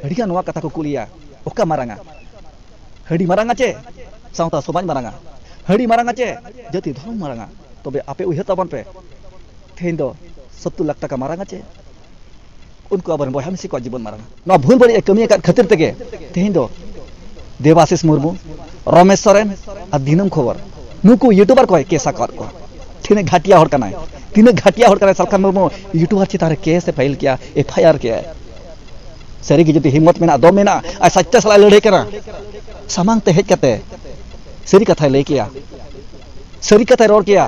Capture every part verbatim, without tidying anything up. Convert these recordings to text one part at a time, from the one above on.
ᱟᱹᱰᱤᱜᱟᱱ ᱱᱚᱣᱟ ᱠᱟᱛᱷᱟ ᱠᱚ ᱠᱩᱞᱤᱭᱟ, ᱚᱠᱟ ᱢᱟᱨᱟᱝᱟ? ᱦᱟᱺᱰᱤ ᱢᱟᱨᱟᱝᱟ ᱪᱮ ᱥᱟᱶᱛᱟ ᱥᱚᱢᱟᱡᱽ ᱢᱟᱨᱟᱝᱟ? ᱦᱟᱺᱰᱤ ᱢᱟᱨᱟᱝᱟ ᱪᱮ ᱡᱟᱹᱛᱤ ᱫᱷᱚᱨᱚᱢ ᱢᱟᱨᱟᱝᱟ? ᱛᱚᱵᱮ ᱟᱯᱮ ᱩᱭᱦᱟᱹᱨ ᱛᱟᱵᱚᱱ ᱯᱮ, ᱛᱮᱦᱮᱧ ᱫᱚ ᱥᱚᱛᱛᱚᱨ ᱞᱟᱠᱷ ᱴᱟᱠᱟ ᱢᱟᱨᱟᱝᱟ ᱪᱮ ᱩᱱᱠᱩ ᱟᱵᱚᱨᱮᱱ ᱵᱚᱭᱦᱟ ᱢᱤᱥᱤ ᱠᱚᱣᱟᱜ ᱡᱤᱵᱚᱱ ᱢᱟᱨᱟᱝᱟ? ᱱᱚᱣᱟ ᱵᱷᱩᱞ ᱵᱟᱹᱲᱤᱡ ᱮ ᱠᱟᱹᱢᱤ ᱟᱠᱟᱫ ᱠᱷᱟᱹᱛᱤᱨ ᱛᱮᱜᱮ ᱛᱮᱦᱮᱧ ᱫᱚ ᱫᱮᱵᱟᱥᱤᱥ ᱢᱩᱨᱢᱩ, ᱨᱚᱢᱮᱥ ᱥᱚᱨᱮᱱ ᱟᱨ ᱫᱤᱱᱟᱹᱢ ᱠᱷᱚᱵᱚᱨ, ᱱᱩᱠᱩ ᱭᱩᱴᱩᱵᱟᱨ ᱠᱚᱭ ᱠᱮᱥ ᱟᱠᱟᱫ ᱠᱚᱣᱟ᱾ ᱛᱤᱱᱟᱹᱜ ᱜᱷᱟᱹᱴᱤᱭᱟ ᱦᱚᱲ ᱠᱟᱱᱟᱭ, ᱛᱤᱱᱟᱹᱜ ᱜᱷᱟᱹᱴᱤᱭᱟ ᱦᱚᱲ ᱠᱟᱱᱟᱭ ᱥᱟᱞᱠᱷᱟᱱ ᱢᱩᱨᱢᱩ᱾ ᱭᱩᱴᱩᱵᱟᱨ ᱪᱮᱛᱟᱱ ᱨᱮ ᱠᱮᱥ ᱮ ᱯᱷᱟᱭᱤᱞ ᱠᱮᱜᱼᱟ, ᱮᱯᱷ ᱟᱭ ᱟᱨ ᱠᱮᱜᱼᱟᱭ᱾ ᱥᱟᱹᱨᱤ ᱜᱮ ᱡᱩᱫᱤ ᱦᱤᱢᱢᱚᱛ ᱢᱮᱱᱟᱜᱼᱟ, ᱫᱚᱢ ᱢᱮᱱᱟᱜᱼᱟ, ᱟᱨ ᱥᱟᱪᱪᱟ ᱥᱟᱞᱟᱜ ᱞᱟᱹᱲᱦᱟᱹᱭ ᱠᱟᱱᱟ, ᱥᱟᱢᱟᱝ ᱛᱮ ᱦᱮᱡ ᱠᱟᱛᱮ ᱥᱟᱹᱨᱤ ᱠᱟᱛᱷᱟᱭ ᱞᱟᱹᱭ ᱠᱮᱭᱟ, ᱥᱟᱹᱨᱤ ᱠᱟᱛᱷᱟᱭ ᱨᱚᱲ ᱠᱮᱭᱟ,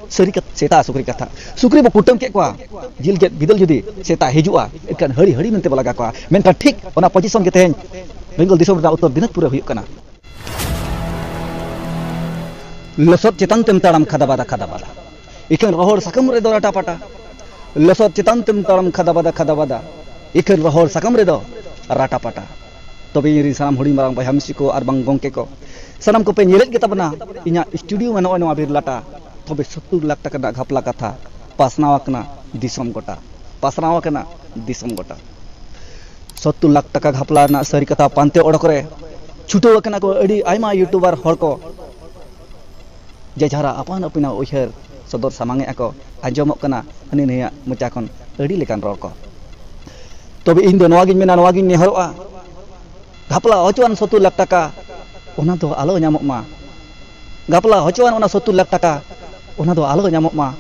ᱥᱟᱹᱨᱤ ᱠᱟᱛᱷᱟ, ᱥᱮᱛᱟ ᱥᱩᱠᱨᱤ ᱠᱟᱛᱷᱟ᱾ ᱥᱩᱠᱨᱤ ᱵᱚ ᱠᱩᱴᱟᱹᱢ ᱠᱮᱫ ᱠᱚᱣᱟ, ᱡᱤᱞ ᱜᱮᱫ ᱵᱤᱫᱟᱹᱞ ᱡᱩᱫᱤ ᱥᱮᱛᱟ ᱦᱤᱡᱩᱜᱼᱟ, ᱮᱱᱠᱷᱟᱱ ᱦᱟᱹᱲᱤ ᱦᱟᱹᱲᱤ ᱢᱮᱱᱛᱮ ᱵᱚ ᱞᱟᱜᱟ ᱠᱚᱣᱟ᱾ ᱢᱮᱱᱠᱷᱟᱱ ᱴᱷᱤᱠ ᱚᱱᱟ ᱯᱚᱡᱤᱥᱚᱱ ᱜᱮ ᱛᱮᱦᱮᱧ ᱵᱮᱝᱜᱚᱞ ᱫᱤᱥᱚᱢ ᱨᱮᱱᱟᱜ ᱩᱛᱛᱚᱨ ᱫᱤᱱᱟᱡᱽᱯᱩᱨ ᱨᱮ ᱦᱩᱭᱩᱜ ᱠᱟᱱᱟ᱾ ᱞᱚᱥᱚᱫ ᱪᱮᱛᱟᱱ ᱛᱮᱢ ᱛᱟᱲᱟᱢ ᱠᱷᱟᱫᱟ ᱵᱟᱫᱟ ᱠᱷᱟᱫᱟ ᱵᱟᱫᱟ, ᱤᱠᱷᱟᱹᱱ ᱨᱚᱦᱚᱲ ᱥᱟᱠᱟᱢ ᱨᱮᱫᱚ ᱨᱟᱴᱟ ᱯᱟᱴᱟ᱾ ᱞᱚᱥᱚᱫ ᱪᱮᱛᱟᱱ ᱛᱮᱢ ᱛᱟᱲᱟᱢ ᱠᱷᱟᱫᱟ ᱵᱟᱫᱟ ᱠᱷᱟᱫᱟ ᱵᱟᱫᱟ, ᱤᱠᱷᱟᱹᱱ ᱨᱚᱦᱚᱲ ᱥᱟᱠᱟᱢ ᱨᱮᱫᱚ ᱨᱟᱴᱟ ᱯᱟᱴᱟ᱾ ᱛᱚᱵᱮ ᱤᱧ ᱨᱤᱱ ᱥᱟᱱᱟᱢ ᱦᱩᱰᱤᱧ ᱢᱟᱨᱟᱝ ᱵᱚᱭᱦᱟ ᱢᱤᱥᱤ ᱠᱚ ᱟᱨ ᱵᱟᱝ ᱜᱚᱝᱠᱮ ᱠᱚ, ᱥᱟᱱᱟᱢ ᱠᱚᱯᱮ ᱧᱮᱞᱮᱫ ᱜᱮ ᱛᱟᱵᱚᱱᱟ ᱤᱧᱟᱹᱜ ᱥᱴᱩᱰᱤᱭᱳ ᱢᱮ ᱱᱚᱜᱼᱚᱭ ᱱᱚᱣᱟ ᱵᱤᱨᱞᱟᱴᱟ᱾ ᱛᱚᱵᱮ ᱥᱚᱛᱛᱚᱨ ᱞᱟᱠᱷ ᱴᱟᱠᱟ ᱨᱮᱱᱟᱜ ᱜᱷᱟᱯᱞᱟ ᱠᱟᱛᱷᱟ ᱯᱟᱥᱱᱟᱣ ᱟᱠᱟᱱᱟ ᱫᱤᱥᱚᱢ ᱜᱚᱴᱟ, ᱯᱟᱥᱱᱟᱣ ᱟᱠᱟᱱᱟ ᱫᱤᱥᱚᱢ ᱜᱚᱴᱟ᱾ ᱥᱚᱛᱛᱚᱨ ᱞᱟᱠᱷ ᱴᱟᱠᱟ ᱜᱷᱟᱯᱞᱟ ᱨᱮᱱᱟᱜ ᱥᱟᱹᱨᱤ ᱠᱟᱛᱷᱟ ᱯᱟᱱᱛᱮ ᱚᱰᱚᱠ ᱨᱮ ᱪᱷᱩᱴᱟᱹᱣ ᱟᱠᱟᱱᱟ ᱠᱚ ᱟᱹᱰᱤ ᱟᱭᱢᱟ ᱭᱩᱴᱩᱵᱟᱨ ᱦᱚᱲ ᱠᱚ᱾ ᱡᱮ ᱡᱟᱦᱟᱨᱟᱜ ᱟᱯᱟᱱ ᱟᱹᱯᱤᱱᱟᱜ ᱩᱭᱦᱟᱹᱨ ᱥᱚᱫᱚᱨ ᱥᱟᱢᱟᱝ ᱮᱫᱼᱟ ᱠᱚ, ᱟᱸᱡᱚᱢᱚᱜ ᱠᱟᱱᱟ ᱦᱟᱹᱱᱤ ᱱᱟᱹᱭᱟᱜ ᱢᱚᱪᱟ ᱠᱷᱚᱱ ᱟᱹᱰᱤ ᱞᱮᱠᱟᱱ ᱨᱚᱲ ᱠᱚ᱾ ᱛᱚᱵᱮ ᱤᱧ ᱫᱚ ᱱᱚᱣᱟᱜᱤᱧ ᱢᱮᱱᱟ, ᱱᱚᱣᱟᱜᱤᱧ ᱱᱮᱦᱚᱨᱚᱜᱼᱟ, ᱜᱷᱟᱯᱞᱟ ᱦᱚᱪᱚᱣᱟᱱ ᱥᱚᱛᱛᱚᱨ ᱞᱟᱠᱷ ᱴᱟᱠᱟ, ᱚᱱᱟ ᱫᱚ ᱟᱞᱚ ᱧᱟᱢᱚᱜ ᱢᱟ᱾ ᱜᱷᱟᱯᱞᱟ ᱦᱚᱪᱚᱣᱟᱱ ᱚᱱᱟ ᱥᱚᱛᱛᱚᱨ ᱞᱟᱠᱷ ᱴᱟᱠᱟ, ᱚᱱᱟ ᱫᱚ ᱟᱞᱚ ᱧᱟᱢᱚᱜ ᱢᱟ᱾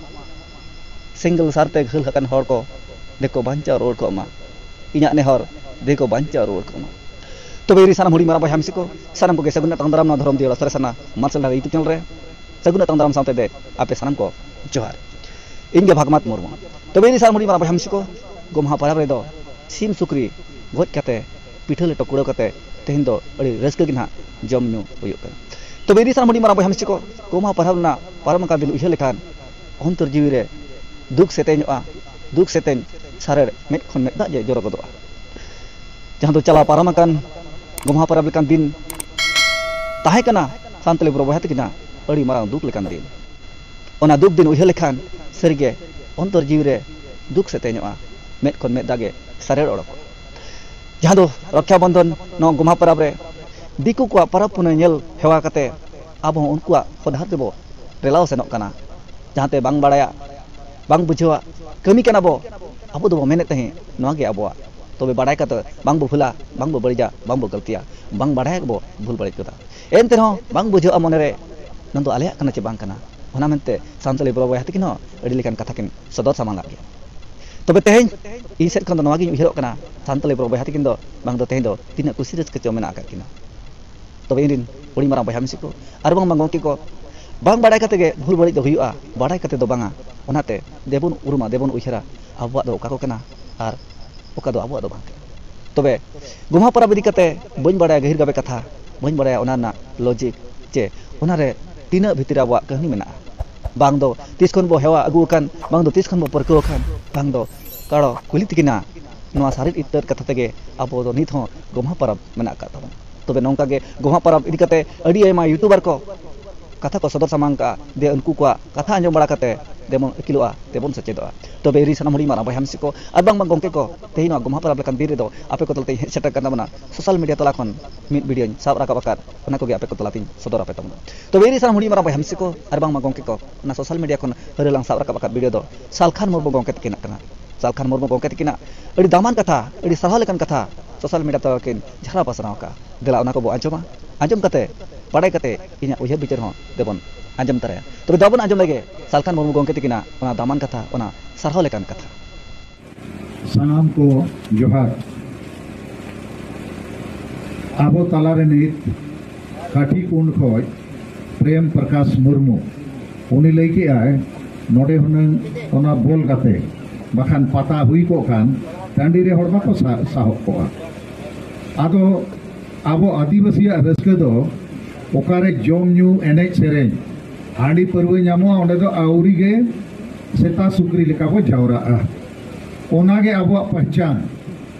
ᱥᱮᱸᱜᱮᱞ ᱥᱟᱨᱛᱮ ᱜᱷᱟᱹᱞ ᱟᱠᱟᱱ ᱦᱚᱲ ᱠᱚ ᱫᱮᱠᱚ ᱵᱟᱧᱪᱟᱣ ᱨᱩᱣᱟᱹᱲ ᱠᱚᱜ ᱢᱟ᱾ ᱤᱧᱟᱹᱜ ᱱᱮᱦᱚᱨ ᱫᱮᱠᱚ ᱵᱟᱧᱪᱟᱣ ᱨᱩᱣᱟᱹᱲ ᱠᱚᱜ ᱢᱟ᱾ ᱛᱚᱵᱮ ᱤᱧ ᱥᱟᱱᱟᱢ ᱦᱩᱰᱤᱧ ᱢᱟᱨᱟᱝ ᱵᱚᱭᱦᱟ ᱢᱤᱥᱤ ᱠᱚ, ᱥᱟᱱᱟᱢ ᱠᱚᱜᱮ ᱥᱟᱹᱜᱩᱱ ᱟᱛᱟᱝ ᱫᱟᱨᱟᱢ ᱱᱚᱣᱟ ᱫᱷᱚᱨᱚᱢ ᱫᱤᱭᱟᱹᱲᱟ ᱥᱟᱨᱮ ᱥᱟᱨᱱᱟ ᱢᱟᱨᱥᱟᱞ ᱰᱟᱦᱟᱨ ᱭᱩᱴᱩᱵᱽ ᱪᱮᱱᱮᱞ ᱨᱮ᱾ ᱥᱟᱹᱜᱩᱱ ᱟᱛᱟᱝ ᱫᱟᱨᱟᱢ ᱥᱟᱶᱛᱮ ᱫᱮ ᱟᱯᱮ ᱥᱟᱱᱟᱢ ᱠᱚ ᱡᱚᱦᱟᱨ᱾ ᱤᱧ ᱜᱮ ᱵᱷᱟᱜᱽᱢᱟᱛ ᱢᱩᱨᱢᱩ᱾ ᱛᱚᱵᱮ ᱤᱧ ᱥᱟᱱᱟᱢ ᱦᱩᱰᱤᱧ ᱢᱟᱨᱟᱝ ᱵᱚᱭᱦᱟ ᱢᱤᱥᱤ ᱠᱚ, ᱜᱚᱢᱦᱟ ᱯᱚᱨᱚᱵᱽ ᱨᱮᱫᱚ ᱥᱤᱢ ᱥᱩᱠᱨᱤ ᱜᱚᱡ ᱠᱟᱛᱮ, ᱯᱤᱴᱷᱟᱹ ᱞᱮᱴᱚ ᱠᱩᱲᱟᱹᱣ ᱠᱟᱛᱮ ᱛᱮᱦᱮᱧ ᱫᱚ ᱟᱹᱰᱤ ᱨᱟᱹᱥᱠᱟᱹ ᱜᱮ ᱱᱟᱦᱟᱜ ᱡᱚᱢ ᱧᱩ ᱦᱩᱭᱩᱜ ᱠᱟᱱᱟ᱾ ᱛᱚᱵᱮ ᱤᱧ ᱥᱟᱱᱟᱢ ᱦᱩᱰᱤᱧ ᱢᱟᱨᱟᱝ ᱵᱚᱭᱦᱟ ᱢᱤᱥᱤ ᱠᱚ, ᱜᱚᱢᱦᱟ ᱯᱚᱨᱚᱵᱽ ᱨᱮᱱᱟᱜ ᱯᱟᱨᱚᱢ ᱟᱠᱟᱱ ᱫᱤᱱ ᱩᱭᱦᱟᱹᱨ ᱞᱮᱠᱷᱟᱱ ᱚᱱᱛᱚᱨ ᱡᱤᱣᱤ ᱨᱮ ᱫᱩᱠ ᱥᱮᱛᱮᱧᱚᱜᱼᱟ, ᱫᱩᱠ ᱥᱮᱛᱮᱧ ᱥᱟᱨᱮᱲ ᱢᱮᱫ ᱠᱷᱚᱱ ᱢᱮᱫ ᱫᱟᱜ ᱡᱮ ᱡᱚᱨᱚ ᱜᱚᱫᱚᱜᱼᱟ᱾ ᱡᱟᱦᱟᱸ ᱫᱚ ᱪᱟᱞᱟᱣ ᱯᱟᱨᱚᱢ ᱟᱠᱟᱱ ᱜᱚᱢᱦᱟ ᱯᱚᱨᱚᱵᱽ ᱞᱮᱠᱟᱱ ᱫᱤᱱ ᱛᱟᱦᱮᱸ ᱠᱟᱱᱟ ᱥᱟᱱᱛᱟᱲᱤ ᱵᱚᱭᱦᱟ ᱛᱟᱹᱠᱤᱱᱟᱜ ᱟᱹᱰᱤ ᱢᱟᱨᱟᱝ ᱫᱩᱠ ᱞᱮᱠᱟᱱ ᱫᱤᱱ᱾ ᱚᱱᱟ ᱫᱩᱠ ᱫᱤᱱ ᱩᱭᱦᱟᱹᱨ ᱞᱮᱠᱷᱟᱱ ᱥᱟᱹᱨᱤᱜᱮ ᱚᱱᱛᱚᱨ ᱡᱤᱣᱤ ᱨᱮ ᱫᱩᱠ ᱥᱮᱛᱮᱧᱚᱜᱼᱟ, ᱢᱮᱫ ᱠᱷᱚᱱ ᱢᱮᱫ ᱫᱟᱜ ᱜᱮ ᱥᱟᱨᱮᱲ ᱚᱰᱚᱠᱚᱜᱼᱟ᱾ ᱡᱟᱦᱟᱸ ᱫᱚ ᱨᱚᱠᱷᱟ ᱵᱚᱱᱫᱷᱚᱱ, ᱱᱚᱣᱟ ᱜᱚᱢᱦᱟ ᱯᱚᱨᱚᱵᱽ ᱨᱮ ᱫᱤᱠᱩ ᱠᱚᱣᱟᱜ ᱯᱚᱨᱚᱵᱽ ᱯᱩᱱᱟᱹᱭ ᱧᱮᱞ ᱦᱮᱣᱟ ᱠᱟᱛᱮ ᱟᱵᱚ ᱦᱚᱸ ᱩᱱᱠᱩᱣᱟᱜ ᱦᱚᱨ ᱰᱟᱦᱟᱨ ᱛᱮᱵᱚ ᱨᱮᱞᱟᱣ ᱥᱮᱱᱚᱜ ᱠᱟᱱᱟ᱾ ᱡᱟᱦᱟᱸᱛᱮ ᱵᱟᱝ ᱵᱟᱲᱟᱭᱟᱜ, ᱵᱟᱝ ᱵᱩᱡᱷᱟᱹᱣᱟᱜ ᱠᱟᱹᱢᱤ ᱠᱟᱱᱟ ᱵᱚ᱾ ᱟᱵᱚ ᱫᱚᱵᱚ ᱢᱮᱱᱮᱫ ᱛᱟᱦᱮᱸᱫ ᱱᱚᱣᱟ ᱜᱮ ᱟᱵᱚᱣᱟᱜ, ᱛᱚᱵᱮ ᱵᱟᱲᱟᱭ ᱠᱟᱛᱮ ᱵᱟᱝ ᱵᱚ ᱵᱷᱩᱞᱟ, ᱵᱟᱝ ᱵᱚ ᱵᱟᱹᱲᱤᱡᱟ, ᱵᱟᱝ ᱵᱚ ᱜᱟᱹᱞᱛᱤᱭᱟ, ᱵᱟᱝ ᱵᱟᱲᱟᱭ ᱜᱮᱵᱚ ᱵᱷᱩᱞ ᱵᱟᱹᱲᱤᱡ ᱜᱚᱫᱟ᱾ ᱮᱱᱛᱮ ᱨᱮᱦᱚᱸ ᱵᱟᱝ ᱵᱩᱡᱷᱟᱹᱜᱼᱟ ᱢᱚᱱᱮᱨᱮ, ᱱᱚᱣᱟ ᱫᱚ ᱟᱞᱮᱭᱟᱜ ᱠᱟᱱᱟ ᱪᱮ ᱵᱟᱝ ᱠᱟᱱᱟ᱾ ᱚᱱᱟ ᱢᱮᱱᱛᱮ ᱥᱟᱱᱛᱟᱲᱤ ᱵᱚᱲᱚ ᱵᱚᱭᱦᱟ ᱛᱟᱹᱠᱤᱱ ᱦᱚᱸ ᱟᱹᱰᱤ ᱞᱮᱠᱟᱱ ᱠᱟᱛᱷᱟ ᱠᱤᱱ ᱥᱚᱫᱚᱨ ᱥᱟᱢᱟᱝ ᱟᱫ ᱜᱮᱭᱟ᱾ ᱛᱚᱵᱮ ᱛᱮᱦᱮᱧ ᱤᱧ ᱥᱮᱫ ᱠᱷᱚᱱ ᱫᱚ ᱱᱚᱣᱟ ᱜᱤᱧ ᱩᱭᱦᱟᱹᱨᱚᱜ ᱠᱟᱱᱟ, ᱥᱟᱱᱛᱟᱲᱤ ᱵᱚᱲᱚ ᱵᱚᱭᱦᱟ ᱛᱟᱹᱠᱤᱱ ᱫᱚ ᱵᱟᱝ ᱫᱚ ᱛᱮᱦᱮᱧ ᱫᱚ ᱛᱤᱱᱟᱹᱜ ᱠᱩᱥᱤ ᱨᱟᱹᱥᱠᱟᱹ ᱪᱚ ᱢᱮᱱᱟᱜ ᱟᱠᱟᱫ ᱠᱤᱱᱟ᱾ ᱛᱚᱵᱮ ᱤᱧ ᱨᱤᱱ ᱦᱩᱰᱤᱧ ᱢᱟᱨᱟᱝ ᱵᱚᱭᱦᱟ ᱢᱤᱥᱤ ᱠᱚ ᱟᱨ ᱵᱟᱝ ᱵᱟᱝ ᱜᱚᱢᱠᱮ ᱠᱚ, ᱵᱟᱝ ᱵᱟᱲᱟᱭ ᱠᱟᱛᱮ ᱜᱮ ᱵᱷᱩᱞ ᱵᱟᱹᱲᱤᱡ ᱫᱚ ᱦᱩᱭᱩᱜᱼᱟ, ᱵᱟᱲᱟᱭ ᱠᱟᱛᱮ ᱫᱚ ᱵᱟᱝᱟ᱾ ᱚᱱᱟᱛᱮ ᱫᱮᱵᱚᱱ ᱩᱨᱩᱢᱟ, ᱫᱮᱵᱚᱱ ᱩᱭᱦᱟᱹᱨᱟ, ᱟᱵᱚᱣᱟᱜ ᱫᱚ ᱚᱠᱟ ᱠᱚ ᱠᱟᱱᱟ ᱟᱨ ᱚᱠᱟ ᱫᱚ ᱟᱵᱚᱣᱟᱜ ᱫᱚ ᱵᱟᱝ ᱠᱟᱱᱟ᱾ ᱛᱚᱵᱮ ᱜᱚᱢᱦᱟ ᱯᱚᱨᱚᱵᱽ ᱤᱫᱤ ᱠᱟᱛᱮ ᱵᱟᱹᱧ ᱵᱟᱲᱟᱭᱟ ᱜᱟᱹᱦᱤᱨ ᱜᱟᱵᱮ ᱠᱟᱛᱷᱟ, ᱵᱟᱹᱧ ᱵᱟᱲᱟᱭᱟ ᱚᱱᱟ ᱨᱮᱱᱟᱜ ᱞᱚᱡᱤᱠ ᱪᱮ ᱚᱱᱟᱨᱮ ᱛᱤᱱᱟᱹᱜ ᱵᱷᱤᱛᱤᱨ ᱟᱵᱚᱣᱟᱜ ᱠᱟᱹᱦᱱᱤ ᱢᱮᱱᱟᱜᱼᱟ᱾ ᱵᱟᱝ ᱫᱚ ᱛᱤᱥ ᱠᱷᱚᱱ ᱵᱚ ᱦᱮᱣᱟ ᱟᱹᱜᱩ ᱟᱠᱟᱱ, ᱵᱟᱝ ᱫᱚ ᱛᱤᱥ ᱠᱷᱚᱱ ᱵᱚ ᱯᱟᱹᱨᱠᱟᱹᱣ ᱟᱠᱟᱱ, ᱵᱟᱝ ᱫᱚ ᱠᱟᱲᱚ ᱠᱩᱞᱤ ᱛᱤᱠᱤᱱᱟ ᱱᱚᱣᱟ ᱥᱟᱹᱨᱤ ᱤᱛᱟᱹᱨ ᱠᱟᱛᱷᱟ ᱛᱮᱜᱮ ᱟᱵᱚ ᱫᱚ ᱱᱤᱛ ᱦᱚᱸ ᱜᱚᱢᱦᱟ ᱯᱚᱨᱚᱵᱽ ᱢᱮᱱᱟᱜ ᱟᱠᱟᱫ ᱛᱟᱵᱚᱱᱟ᱾ ᱛᱚᱵᱮ ᱱᱚᱝᱠᱟ ᱜᱮ ᱜᱚᱢᱦᱟ ᱯᱚᱨᱚᱵᱽ ᱤᱫᱤ ᱠᱟᱛᱮ ᱟᱹᱰᱤ ᱟᱭᱢᱟ ᱭᱩᱴᱩᱵᱟᱨ ᱠᱚ ᱠᱟᱛᱷᱟ ᱠᱚ ᱥᱚᱫᱚᱨ ᱥᱟᱢᱟᱝ ᱠᱟᱜᱼᱟ, ᱫᱮ ᱩᱱᱠᱩ ᱠᱚᱣᱟᱜ ᱠᱟᱛᱷᱟ ᱟᱸᱡᱚᱢ ᱵᱟᱲᱟ ᱠᱟᱛᱮ ᱫᱮᱵᱚᱱ ᱟᱹᱠᱤᱞᱚᱜᱼᱟ, ᱫᱮᱵᱚᱱ ᱥᱮᱪᱮᱫᱚᱜᱼᱟ᱾ ᱛᱚᱵᱮ ᱤᱧ ᱥᱟᱱᱟᱢ ᱦᱩᱰᱤᱧ ᱢᱟᱨᱟᱝ ᱵᱚᱭᱦᱟ ᱢᱤᱥᱤ ᱠᱚ ᱟᱨ ᱵᱟᱝ ᱵᱟᱝ ᱜᱚᱢᱠᱮ ᱠᱚ, ᱛᱮᱦᱮᱧ ᱱᱚᱣᱟ ᱜᱚᱢᱦᱟ ᱯᱚᱨᱚᱵᱽ ᱞᱮᱠᱟᱱ ᱫᱤᱱ ᱨᱮᱫᱚ ᱟᱯᱮ ᱠᱚ ᱛᱟᱞᱟᱛᱮᱧ ᱦᱮᱡ ᱥᱮᱴᱮᱨ ᱠᱟᱱ ᱛᱟᱵᱚᱱᱟ᱾ ᱥᱳᱥᱟᱞ ᱢᱤᱰᱤᱭᱟ ᱛᱟᱞᱟ ᱠᱷᱚᱱ ᱢᱤᱫ ᱵᱷᱤᱰᱤᱭᱳᱧ ᱥᱟᱵ ᱨᱟᱠᱟᱵ ᱟᱠᱟᱫ, ᱚᱱᱟ ᱠᱚᱜᱮ ᱟᱯᱮ ᱠᱚ ᱛᱟᱞᱟᱛᱮᱧ ᱥᱚᱫᱚᱨ ᱟᱯᱮ ᱛᱟᱵᱚᱱᱟ᱾ ᱛᱚᱵᱮ ᱤᱧ ᱥᱟᱱᱟᱢ ᱦᱩᱰᱤᱧ ᱢᱟᱨᱟᱝ ᱵᱚᱭᱦᱟ ᱢᱤᱥᱤ ᱠᱚ ᱟᱨ ᱵᱟᱝ ᱵᱟᱝ ᱜᱚᱢᱠᱮ ᱠᱚ, ᱚᱱᱟ ᱥᱳᱥᱟᱞ ᱢᱤᱰᱤᱭᱟ ᱠᱷᱚᱱ ᱦᱟᱹᱨᱟᱹ ᱞᱟᱝ ᱥᱟᱵ ᱨᱟᱠᱟᱵ ᱟᱠᱟᱫ ᱵᱷᱤᱰᱤᱭᱳ ᱫᱚ ᱥᱟᱞᱠᱷᱟᱱ ᱢᱩᱨᱢᱩ ᱜᱚᱢᱠᱮ ᱛᱟᱹᱠᱤᱱᱟᱜ ᱠᱟᱱᱟ᱾ ᱥᱟᱞᱠᱷᱟᱱ ᱢᱩᱨᱢᱩ ᱜᱚᱢᱠᱮ ᱛᱟᱹᱠᱤᱱᱟᱜ ᱟᱹᱰᱤ ᱫᱟᱢᱟᱱ ᱠᱟᱛᱷᱟ, ᱟᱹᱰᱤ ᱥᱟᱨᱦᱟᱣ ᱞᱮᱠᱟᱱ ᱠᱟᱛᱷᱟ ᱥᱳᱥᱟᱞ ᱢᱤᱰᱤᱭᱟ ᱛᱟᱞᱟ ᱠᱤᱱ ᱡᱷᱟᱨᱟᱣ ᱯᱟᱥᱱᱟᱣ ᱟᱠᱟᱫᱼᱟ᱾ ᱫᱮᱞᱟ ᱚᱱᱟ ᱠᱚᱵᱚ ᱟᱸᱡᱚᱢᱟ, ᱟᱸᱡᱚᱢ ᱠᱟᱛᱮ, ᱵᱟᱲᱟᱭ ᱠᱟᱛᱮ ᱤᱧᱟᱹᱜ ᱩᱭᱦᱟᱹᱨ ᱵᱤᱪᱟᱹᱨ ᱦᱚᱸ ᱫᱮᱵᱚᱱ ᱟᱸᱡᱚᱢ ᱛᱟᱨᱟᱭᱟ᱾ ᱛᱚᱵᱮ ᱫᱮᱵᱚᱱ ᱟᱸᱡᱚᱢ ᱞᱮᱜᱮ ᱥᱟᱞᱠᱷᱟᱱ ᱢᱩᱨᱢᱩ ᱜᱚᱢᱠᱮ ᱛᱟᱹᱠᱤᱱᱟᱜ ᱚᱱᱟ ᱫᱟᱢᱟᱱ ᱠᱟᱛᱷᱟ, ᱚᱱᱟ ᱥᱟᱨᱦᱟᱣ ᱞᱮᱠᱟᱱ ᱠᱟᱛᱷᱟ᱾ ᱥᱟᱱᱟᱢ ᱠᱚ ᱡᱚᱦᱟᱨ᱾ ᱟᱵᱚ ᱛᱟᱞᱟᱨᱮ ᱱᱤᱛ ᱠᱟᱹᱴᱷᱤ ᱠᱩᱸᱰ ᱠᱷᱚᱡ ᱯᱨᱮᱢ ᱯᱨᱚᱠᱟᱥ ᱢᱩᱨᱢᱩ, ᱩᱱᱤ ᱞᱟᱹᱭ ᱠᱮᱜᱼᱟᱭ, ᱱᱚᱰᱮ ᱦᱩᱱᱟᱹᱝ ᱚᱱᱟ ᱵᱚᱞ ᱜᱟᱛᱮ ᱵᱟᱠᱷᱟᱱ ᱯᱟᱛᱟ ᱦᱩᱭ ᱠᱚᱜ ᱠᱷᱟᱱ ᱴᱟᱺᱰᱤ ᱨᱮ ᱦᱚᱲ ᱵᱟᱠᱚ ᱥᱟ- ᱥᱟᱦᱚᱵ ᱠᱚᱜᱼᱟ᱾ ᱟᱫᱚ ᱟᱵᱚ ᱟᱹᱫᱤᱵᱟᱹᱥᱤᱭᱟᱜ ᱨᱟᱹᱥᱠᱟᱹ ᱫᱚ ᱚᱠᱟᱨᱮ ᱡᱚᱢ ᱧᱩ, ᱮᱱᱮᱡ ᱥᱮᱨᱮᱧ, ᱦᱟᱺᱰᱤ ᱯᱟᱹᱨᱣᱟᱹ ᱧᱟᱢᱚᱜᱼᱟ, ᱚᱸᱰᱮ ᱫᱚ ᱟᱹᱣᱨᱤ ᱜᱮ ᱥᱮᱛᱟ ᱥᱩᱠᱨᱤ ᱞᱮᱠᱟ ᱵᱚ ᱡᱟᱣᱨᱟᱜᱼᱟ᱾ ᱚᱱᱟᱜᱮ ᱟᱵᱚᱣᱟᱜ ᱯᱟᱦᱪᱟᱱ᱾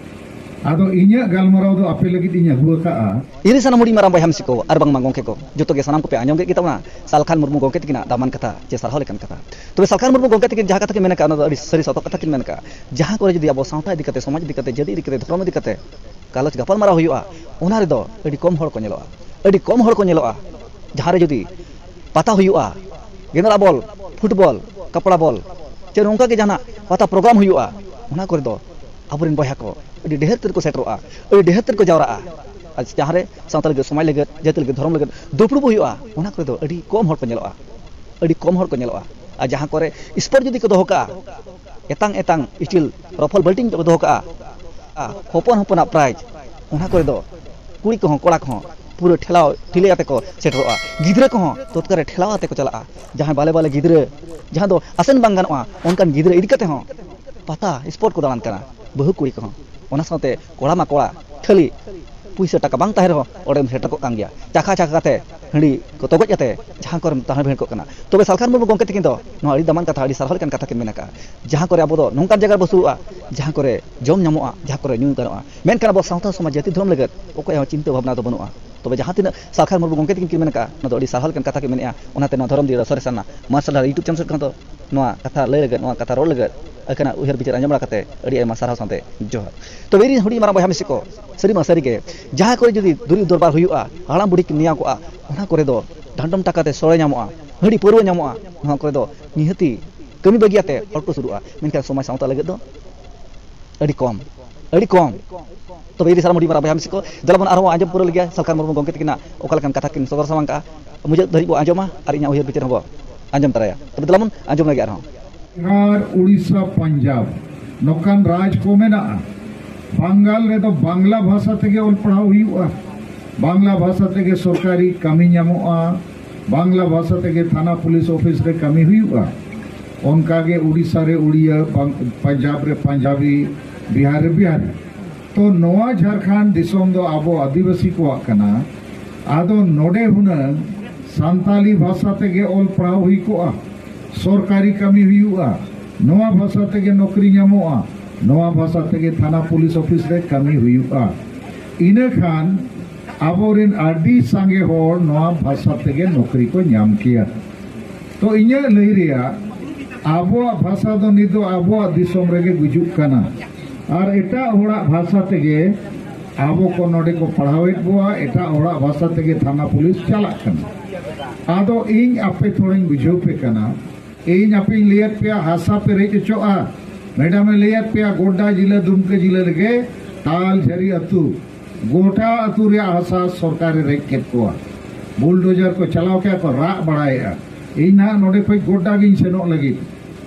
ᱟᱫᱚ ᱤᱧᱟᱹᱜ ᱜᱟᱞᱢᱟᱨᱟᱣ ᱫᱚ ᱟᱯᱮ ᱞᱟᱹᱜᱤᱫ ᱤᱧ ᱟᱹᱜᱩ ᱟᱠᱟᱫᱼᱟ᱾ ᱤᱧ ᱨᱮᱱ ᱥᱟᱱᱟᱢ ᱦᱩᱰᱤᱧ ᱢᱟᱨᱟᱝ ᱵᱚᱭᱦᱟ ᱢᱤᱥᱤ ᱠᱚ ᱟᱨ ᱵᱟᱝᱢᱟ ᱜᱚᱢᱠᱮ ᱠᱚ, ᱡᱚᱛᱚ ᱜᱮ ᱥᱟᱱᱟᱢ ᱠᱚᱯᱮ ᱟᱸᱡᱚᱢ ᱠᱮᱫ ᱜᱮ ᱛᱟᱵᱚᱱᱟ ᱥᱟᱞᱠᱷᱟᱱ ᱢᱩᱨᱢᱩ ᱜᱚᱢᱠᱮ ᱛᱟᱹᱠᱤᱱᱟᱜ ᱫᱟᱢᱟᱱ ᱠᱟᱛᱷᱟ ᱪᱮ ᱥᱟᱨᱦᱟᱣ ᱞᱮᱠᱟᱱ ᱠᱟᱛᱷᱟ᱾ ᱛᱚᱵᱮ ᱥᱟᱞᱠᱷᱟᱱ ᱢᱩᱨᱢᱩ ᱜᱚᱢᱠᱮ ᱛᱟᱹᱠᱤᱱ ᱡᱟᱦᱟᱸ ᱠᱟᱛᱷᱟ ᱠᱤᱱ ᱢᱮᱱ ᱟᱠᱟᱫ, ᱚᱱᱟ ᱫᱚ ᱟᱹᱰᱤ ᱥᱟᱹᱨᱤ ᱥᱚᱛᱚ ᱠᱟᱛᱷᱟ ᱠᱤᱱ ᱢᱮᱱ ᱟᱠᱟᱫ᱾ ᱡᱟᱦᱟᱸ ᱠᱚᱨᱮ ᱡᱩᱫᱤ ᱟᱵᱚ ᱥᱟᱶᱛᱟ ᱤᱫᱤ ᱠᱟᱛᱮ, ᱥᱚᱢᱟᱡᱽ ᱤᱫᱤ ᱠᱟᱛᱮ, ᱡᱟᱹᱛᱤ ᱤᱫᱤ ᱠᱟᱛᱮ, ᱫᱷᱚᱨᱚᱢ ᱤᱫᱤ ᱠᱟᱛᱮ ᱜᱟᱞᱚᱪ ᱜᱟᱯᱟᱞᱢᱟᱨᱟᱣ ᱦᱩᱭᱩᱜᱼᱟ, ᱚᱱᱟ ᱨᱮᱫᱚ ᱟᱹᱰᱤ ᱠᱚᱢ ᱦᱚᱲ ᱠᱚ ᱧᱮᱞᱚᱜᱼᱟ᱾ ᱟᱹᱰᱤ ᱠᱚᱢ ᱦᱚᱲ ᱠᱚ ᱧᱮᱞᱚᱜᱼᱟ᱾ ᱡᱟᱦᱟᱸ ᱨᱮ ᱡᱩᱫᱤ ᱯᱟᱛᱟ ᱦᱩᱭᱩᱜᱼᱟ, ᱜᱮᱸᱫᱟᱜ ᱵᱚᱞ, ᱯᱷᱩᱴᱵᱚᱞ, ᱠᱟᱯᱲᱟ ᱵᱚᱞ, ᱪᱮ ᱱᱚᱝᱠᱟ ᱜᱮ ᱡᱟᱦᱟᱱᱟᱜ ᱯᱟᱛᱟ ᱯᱨᱳᱜᱨᱟᱢ ᱦᱩᱭᱩᱜᱼᱟ, ᱚᱱᱟ ᱠᱚᱨᱮ ᱫᱚ ᱟᱵᱚᱨᱮᱱ ᱵᱚᱭᱦᱟ ᱠᱚ ᱟᱹᱰᱤ ᱰᱷᱮᱨ ᱛᱮᱫ ᱠᱚ ᱥᱮᱴᱮᱨᱚᱜᱼᱟ, ᱟᱹᱰᱤ ᱰᱷᱮᱨ ᱛᱮᱫ ᱠᱚ ᱡᱟᱣᱨᱟᱜᱼᱟ᱾ ᱟᱨ ᱡᱟᱦᱟᱸ ᱨᱮ ᱥᱟᱶᱛᱟ ᱞᱟᱹᱜᱤᱫ, ᱥᱚᱢᱟᱡᱽ ᱞᱟᱹᱜᱤᱫ, ᱡᱟᱹᱛᱤ ᱞᱟᱹᱜᱤᱫ, ᱫᱷᱚᱨᱚᱢ ᱞᱟᱹᱜᱤᱫ ᱫᱩᱯᱲᱩᱵ ᱦᱩᱭᱩᱜᱼᱟ, ᱚᱱᱟ ᱠᱚᱨᱮ ᱫᱚ ᱟᱹᱰᱤ ᱠᱚᱢ ᱦᱚᱲ ᱠᱚ ᱧᱮᱞᱚᱜᱼᱟ, ᱟᱹᱰᱤ ᱠᱚᱢ ᱦᱚᱲ ᱠᱚ ᱧᱮᱞᱚᱜᱼᱟ᱾ ᱟᱨ ᱡᱟᱦᱟᱸ ᱠᱚᱨᱮ ᱥᱯᱳᱨᱴ ᱡᱩᱫᱤ ᱠᱚ ᱫᱚᱦᱚ ᱠᱟᱜᱼᱟ, ᱮᱛᱟᱝ ᱮᱛᱟᱝ ᱥᱴᱤᱞ ᱨᱚᱯᱷᱚᱞ ᱵᱟᱹᱞᱴᱤᱱ ᱠᱚ ᱫᱚᱦᱚ ᱠᱟᱜᱼᱟ, ᱟᱨ ᱦᱚᱯᱚᱱ ᱦᱚᱯᱚᱱᱟᱜ ᱯᱨᱟᱭᱤᱡᱽ, ᱚᱱᱟ ᱠᱚᱨᱮ ᱫᱚ ᱠᱩᱲᱤ ᱠᱚᱦᱚᱸ ᱠᱚᱲᱟ ᱠᱚᱦᱚᱸ ᱯᱩᱨᱟᱹ ᱴᱷᱮᱞᱟᱣ ᱴᱷᱤᱞᱟᱹ ᱠᱟᱛᱮ ᱠᱚ ᱥᱮᱴᱮᱨᱚᱜᱼᱟ᱾ ᱜᱤᱫᱽᱨᱟᱹ ᱠᱚᱦᱚᱸ ᱛᱚᱛᱠᱟᱞ ᱨᱮ ᱴᱷᱮᱞᱟᱣ ᱠᱟᱛᱮ ᱠᱚ ᱪᱟᱞᱟᱜᱼᱟ᱾ ᱡᱟᱦᱟᱸᱭ ᱵᱟᱞᱮ ᱵᱟᱞᱮ ᱜᱤᱫᱽᱨᱟᱹ, ᱡᱟᱦᱟᱸ ᱫᱚ ᱟᱥᱮᱱ ᱵᱟᱝ ᱜᱟᱱᱚᱜᱼᱟ, ᱚᱱᱠᱟᱱ ᱜᱤᱫᱽᱨᱟᱹ ᱤᱫᱤ ᱠᱟᱛᱮ ᱦᱚᱸ ᱯᱟᱛᱟ ᱥᱯᱳᱨᱴ ᱠᱚ ᱫᱟᱬᱟᱱ ᱠᱟᱱᱟ ᱵᱟᱹᱦᱩ ᱠᱩᱲᱤ ᱠᱚᱦᱚᱸ᱾ ᱚᱱᱟ ᱥᱟᱶᱛᱮ ᱠᱚᱲᱟ ᱢᱟ ᱠᱚᱲᱟ, ᱠᱷᱟᱹᱞᱤ ᱯᱩᱭᱥᱟᱹ ᱴᱟᱠᱟ ᱵᱟᱝ ᱛᱟᱦᱮᱸ ᱨᱮᱦᱚᱸ ᱚᱸᱰᱮᱢ ᱥᱮᱴᱮᱨ ᱠᱚᱜ ᱠᱟᱱ ᱜᱮᱭᱟ᱾ ᱪᱟᱠᱷᱟ ᱪᱟᱠᱷᱟ ᱠᱟᱛᱮ ᱦᱟᱺᱰᱤ ᱠᱚ ᱛᱚᱜᱚᱡ ᱠᱟᱛᱮ ᱡᱟᱦᱟᱸ ᱠᱚᱨᱮᱢ ᱛᱟᱦᱮᱸ ᱵᱷᱤᱲ ᱠᱚᱜ ᱠᱟᱱᱟ᱾ ᱛᱚᱵᱮ ᱥᱟᱞᱠᱷᱟᱱ ᱢᱩᱨᱢᱩ ᱜᱚᱢᱠᱮ ᱛᱟᱹᱠᱤᱱ ᱫᱚ ᱱᱚᱣᱟ ᱟᱹᱰᱤ ᱫᱟᱢᱟᱱ ᱠᱟᱛᱷᱟ, ᱟᱹᱰᱤ ᱥᱟᱨᱦᱟᱣ ᱞᱮᱠᱟᱱ ᱠᱟᱛᱷᱟ ᱠᱤᱱ ᱢᱮᱱ ᱟᱠᱟᱫᱼᱟ᱾ ᱡᱟᱦᱟᱸ ᱠᱚᱨᱮ ᱟᱵᱚ ᱫᱚ ᱱᱚᱝᱠᱟᱱ ᱡᱟᱭᱜᱟ ᱨᱮᱵᱚ ᱥᱩᱨᱩᱜᱼᱟ, ᱡᱟᱦᱟᱸ ᱠᱚᱨᱮ ᱡᱚᱢ ᱧᱟᱢᱚᱜᱼᱟ, ᱡᱟᱦᱟᱸ ᱠᱚᱨᱮ ᱧᱩ ᱜᱟᱱᱚᱜᱼᱟ, ᱢᱮᱱᱠᱷᱟᱱ ᱟᱵᱚ ᱥᱟᱶᱛᱟ ᱥᱚᱢᱟᱡᱽ ᱡᱟᱹᱛᱤ ᱫᱷᱚᱨᱚᱢ ᱞᱟᱹᱜᱤᱫ ᱚᱠᱚᱭᱟᱜ ᱦᱚᱸ ᱪᱤᱱᱛᱟᱹ ᱵᱷᱟᱵᱽᱱᱟ ᱫᱚ ᱵᱟᱹᱱᱩᱜᱼᱟ᱾ ᱛᱚᱵᱮ ᱡᱟᱦᱟᱸ ᱛᱤᱱᱟᱹᱜ ᱥᱟᱞᱠᱷᱟᱱ ᱢᱩᱨᱢᱩ ᱜᱚᱢᱠᱮ ᱛᱟᱹᱠᱤᱱ ᱠᱤᱱ ᱢᱮᱱ ᱟᱠᱟᱫᱼᱟ, ᱚᱱᱟ ᱫᱚ ᱟᱹᱰᱤ ᱥᱟᱨᱦᱟᱣ ᱞᱮᱠᱟᱱ ᱠᱟᱛᱷᱟ ᱠᱤᱱ ᱢᱮᱱᱮᱫᱼᱟ᱾ ᱚᱱᱟᱛᱮ ᱱᱚᱣᱟ ᱫᱷᱚᱨᱚᱢ ᱫᱤᱭᱟᱹᱲᱟ ᱥᱚᱨᱮᱥ ᱟᱱᱟᱜ ᱢᱟᱨᱥᱟᱞ ᱟᱨ YouTube ᱪᱮᱱᱮᱞ ᱥᱮᱫ ᱠᱷᱚᱱ ᱫᱚ ᱱᱚᱣᱟ ᱠᱟᱛᱷᱟ ᱞᱟᱹᱭ ᱞᱟᱹᱜᱤᱫ, ᱱᱚᱣᱟ ᱠᱟᱛᱷᱟ ᱨᱚᱲ ᱞᱟᱹᱜᱤᱫ ᱟᱹᱠᱤᱱᱟᱜ ᱩᱭᱦᱟᱹᱨ ᱵᱤᱪᱟᱹᱨ ᱟᱸᱡᱚᱢ ᱵᱟᱲᱟ ᱠᱟᱛᱮ ᱟᱹᱰᱤ ᱟᱭᱢᱟ ᱥᱟᱨᱦᱟᱣ ᱥᱟᱶᱛᱮ ᱡᱚᱦᱟᱨ᱾ ᱛᱚᱵᱮ ᱤᱧ ᱦᱩᱰᱤᱧ ᱢᱟᱨᱟᱝ ᱵᱚᱭᱦᱟ ᱢᱤᱥᱤ ᱠᱚ, ᱥᱟᱹᱨᱤ ᱢᱟ ᱥᱟᱹᱨᱤ ᱜᱮ, ᱡᱟᱦᱟᱸ ᱠᱚᱨᱮ ᱡᱩᱫᱤ ᱫᱩᱨᱤᱵ ᱫᱚᱨᱵᱟᱨ ᱦᱩᱭᱩᱜᱼᱟ, ᱦᱟᱲᱟᱢ ᱵᱩᱰᱷᱤ ᱠᱤᱱ ᱱᱮᱭᱟᱣ ᱠᱚᱜᱼᱟ, ᱚᱱᱟ ᱠᱚᱨᱮ ᱫᱚ ᱰᱟᱸᱰᱚᱢ ᱴᱟᱠᱟ ᱛᱮ ᱥᱚᱲᱮ ᱧᱟᱢᱚᱜᱼᱟ, ᱦᱟᱺᱰᱤ ᱯᱟᱹᱨᱣᱟᱹ ᱧᱟᱢᱚᱜᱼᱟ, ᱱᱚᱣᱟ ᱠᱚᱨᱮ ᱫᱚ ᱱᱤᱦᱟᱹᱛᱤ ᱠᱟᱹᱢᱤ ᱵᱟᱹᱜᱤᱭᱟᱛᱮ ᱦᱚᱲ ᱠᱚ ᱥᱩᱨᱩᱜᱼᱟ, ᱢᱮᱱᱠᱷᱟᱱ ᱥᱚᱢᱟᱡᱽ ᱥᱟᱶᱛᱟ ᱞᱟᱹᱜᱤᱫ ᱫᱚ ᱟᱹᱰᱤ ᱠᱚᱢ, ᱟᱹᱰᱤ ᱠᱚᱢ᱾ ᱛᱚᱵᱮ ᱤᱫᱤ ᱥᱟᱨᱟ ᱢᱩᱰᱤ ᱢᱟᱨᱟᱝ ᱵᱚᱭᱦᱟ ᱢᱤᱥᱤ ᱠᱚ, ᱫᱮᱞᱟ ᱵᱚᱱ ᱟᱨᱦᱚᱸ ᱟᱸᱡᱚᱢ ᱯᱩᱨᱟᱹ ᱞᱮᱜᱮ ᱥᱟᱞᱠᱷᱟᱱ ᱢᱩᱨᱢᱩ ᱜᱚᱢᱠᱮ ᱛᱟᱹᱠᱤᱱᱟᱜ ᱚᱠᱟ ᱞᱮᱠᱟᱱ ᱠᱟᱛᱷᱟ ᱠᱤᱱ ᱥᱚᱫᱚᱨ ᱥᱟᱢᱟᱝ ᱠᱟᱜᱼᱟ᱾ ᱢᱩᱪᱟᱹᱫ ᱫᱷᱟᱹᱨᱤᱡ ᱵᱚ ᱟᱸᱡᱚᱢᱟ ᱟᱨ ᱤᱧᱟᱹᱜ ᱩᱭᱦᱟᱹᱨ ᱵᱤᱪᱟᱹᱨ ᱦᱚᱸᱵᱚ ᱟᱸᱡᱚᱢ ᱛᱟᱨᱟᱭᱟ᱾ ᱛᱚᱵᱮ ᱫᱮᱞᱟ ᱵᱚᱱ ᱟᱸᱡᱚᱢ ᱞᱮᱜᱮ ᱟᱨᱦᱚᱸ᱾ ᱵᱤᱦᱟᱨ, ᱩᱲᱤᱥᱥᱟ, ᱯᱟᱧᱡᱟᱵᱽ, ᱱᱚᱝᱠᱟᱱ ᱨᱟᱡᱽ ᱠᱚ ᱢᱮᱱᱟᱜᱼᱟ᱾ ᱵᱟᱝᱜᱟᱞ ᱨᱮᱫᱚ ᱵᱟᱝᱞᱟ ᱵᱷᱟᱥᱟ ᱛᱮᱜᱮ ᱚᱞ ᱯᱟᱲᱦᱟᱣ ᱦᱩᱭᱩᱜᱼᱟ, ᱵᱟᱝᱞᱟ ᱵᱷᱟᱥᱟ ᱛᱮᱜᱮ ᱥᱚᱨᱠᱟᱨᱤ ᱠᱟᱹᱢᱤ ᱧᱟᱢᱚᱜᱼᱟ, ᱵᱟᱝᱞᱟ ᱵᱷᱟᱥᱟ ᱛᱮᱜᱮ ᱛᱷᱟᱱᱟ ᱯᱩᱞᱤᱥ ᱚᱯᱷᱤᱥ ᱨᱮ ᱠᱟᱹᱢᱤ ᱦᱩᱭᱩᱜᱼᱟ᱾ ᱚᱱᱠᱟᱜᱮ ᱩᱲᱤᱥᱥᱟ ᱨᱮ ᱩᱲᱤᱭᱟ, ᱵᱟᱝ-, ᱯᱟᱧᱡᱟᱵᱽ ᱨᱮ ᱯᱟᱧᱡᱟᱵᱤ, ᱵᱤᱦᱟᱨ ᱨᱮ ᱵᱤᱦᱟᱨᱤ᱾ ᱛᱚ ᱱᱚᱣᱟ ᱡᱷᱟᱲᱠᱷᱚᱸᱰ ᱫᱤᱥᱚᱢ ᱫᱚ ᱟᱵᱚ ᱟᱹᱫᱤᱵᱟᱹᱥᱤ ᱠᱚᱣᱟᱜ ᱠᱟᱱᱟ᱾ ᱟᱫᱚ ᱱᱚᱰᱮ ᱦᱩᱱᱟᱹᱝ ᱥᱟᱱᱛᱟᱞᱤ ᱵᱷᱟᱥᱟ ᱛᱮᱜᱮ ᱚᱞ ᱯᱟᱲᱦᱟᱣ ᱦᱩᱭ ᱠᱚᱜᱼᱟ, ᱥᱚᱨᱠᱟᱨᱤ ᱠᱟᱹᱢᱤ ᱦᱩᱭᱩᱜᱼᱟ, ᱱᱚᱣᱟ ᱵᱷᱟᱥᱟ ᱛᱮᱜᱮ ᱱᱚᱠᱨᱤ ᱧᱟᱢᱚᱜᱼᱟ, ᱱᱚᱣᱟ ᱵᱷᱟᱥᱟ ᱛᱮᱜᱮ ᱛᱷᱟᱱᱟ ᱯᱩᱞᱤᱥ ᱚᱯᱷᱤᱥ ᱨᱮ ᱠᱟᱹᱢᱤ ᱦᱩᱭᱩᱜᱼᱟ᱾ ᱤᱱᱟᱹ ᱠᱷᱟᱱ ᱟᱵᱚᱨᱮᱱ ᱟᱹᱰᱤ ᱥᱟᱸᱜᱮ ᱦᱚᱲ ᱱᱚᱣᱟ ᱵᱷᱟᱥᱟ ᱛᱮᱜᱮ ᱱᱚᱠᱨᱤ ᱠᱚ ᱧᱟᱢ ᱠᱮᱭᱟ᱾ ᱛᱚ ᱤᱧᱟᱹᱜ ᱞᱟᱹᱭ ᱨᱮᱭᱟᱜ, ᱟᱵᱚᱣᱟᱜ ᱵᱷᱟᱥᱟ ᱫᱚ ᱱᱤᱛ ᱫᱚ ᱟᱵᱚᱣᱟᱜ ᱫᱤᱥᱚᱢ ᱨᱮᱜᱮ ᱜᱩᱡᱩᱜ ᱠᱟᱱᱟ, ᱟᱨ ᱮᱴᱟᱜ ᱦᱚᱲᱟᱜ ᱵᱷᱟᱥᱟ ᱛᱮᱜᱮ ᱟᱵᱚ ᱠᱚ ᱱᱚᱰᱮ ᱠᱚ ᱯᱟᱲᱦᱟᱣᱮᱫ ᱠᱚᱣᱟ, ᱮᱴᱟᱜ ᱦᱚᱲᱟᱜ ᱵᱷᱟᱥᱟ ᱛᱮᱜᱮ ᱛᱷᱟᱱᱟ ᱯᱩᱞᱤᱥ ᱪᱟᱞᱟᱜ ᱠᱟᱱᱟ᱾ ᱟᱫᱚ ᱤᱧ ᱟᱯᱮ ᱛᱷᱚᱲᱟᱧ ᱵᱩᱡᱷᱟᱹᱣ ᱯᱮ ᱠᱟᱱᱟ, ᱤᱧ ᱟᱯᱮᱧ ᱞᱟᱹᱭᱟᱫ ᱯᱮᱭᱟ ᱦᱟᱥᱟ ᱯᱮ ᱨᱮᱡ ᱚᱪᱚᱜᱼᱟ, ᱢᱮᱰᱟᱢᱮ ᱞᱟᱹᱭᱟᱫ ᱯᱮᱭᱟ ᱜᱚᱰᱰᱟ ᱡᱤᱞᱟᱹ ᱫᱩᱢᱠᱟᱹ ᱡᱤᱞᱟᱹ ᱨᱮᱜᱮ ᱛᱟᱞ ᱡᱷᱟᱹᱨᱤ ᱟᱹᱛᱩ ᱜᱚᱴᱟ ᱟᱹᱛᱩ ᱨᱮᱭᱟᱜ ᱦᱟᱥᱟ ᱥᱚᱨᱠᱟᱨᱮ ᱨᱮᱡ ᱠᱮᱫ ᱠᱚᱣᱟ᱾ ᱵᱩᱞᱰᱳᱡᱟᱨ ᱠᱚ ᱪᱟᱞᱟᱣ ᱠᱮᱫᱟ ᱠᱚ, ᱨᱟᱜ ᱵᱟᱲᱟᱭᱮᱫᱼᱟ᱾ ᱤᱧ ᱱᱟᱦᱟᱜ ᱱᱚᱰᱮ ᱠᱷᱚᱱ ᱜᱚᱰᱰᱟ ᱜᱤᱧ ᱥᱮᱱᱚᱜ ᱞᱟᱹᱜᱤᱫ᱾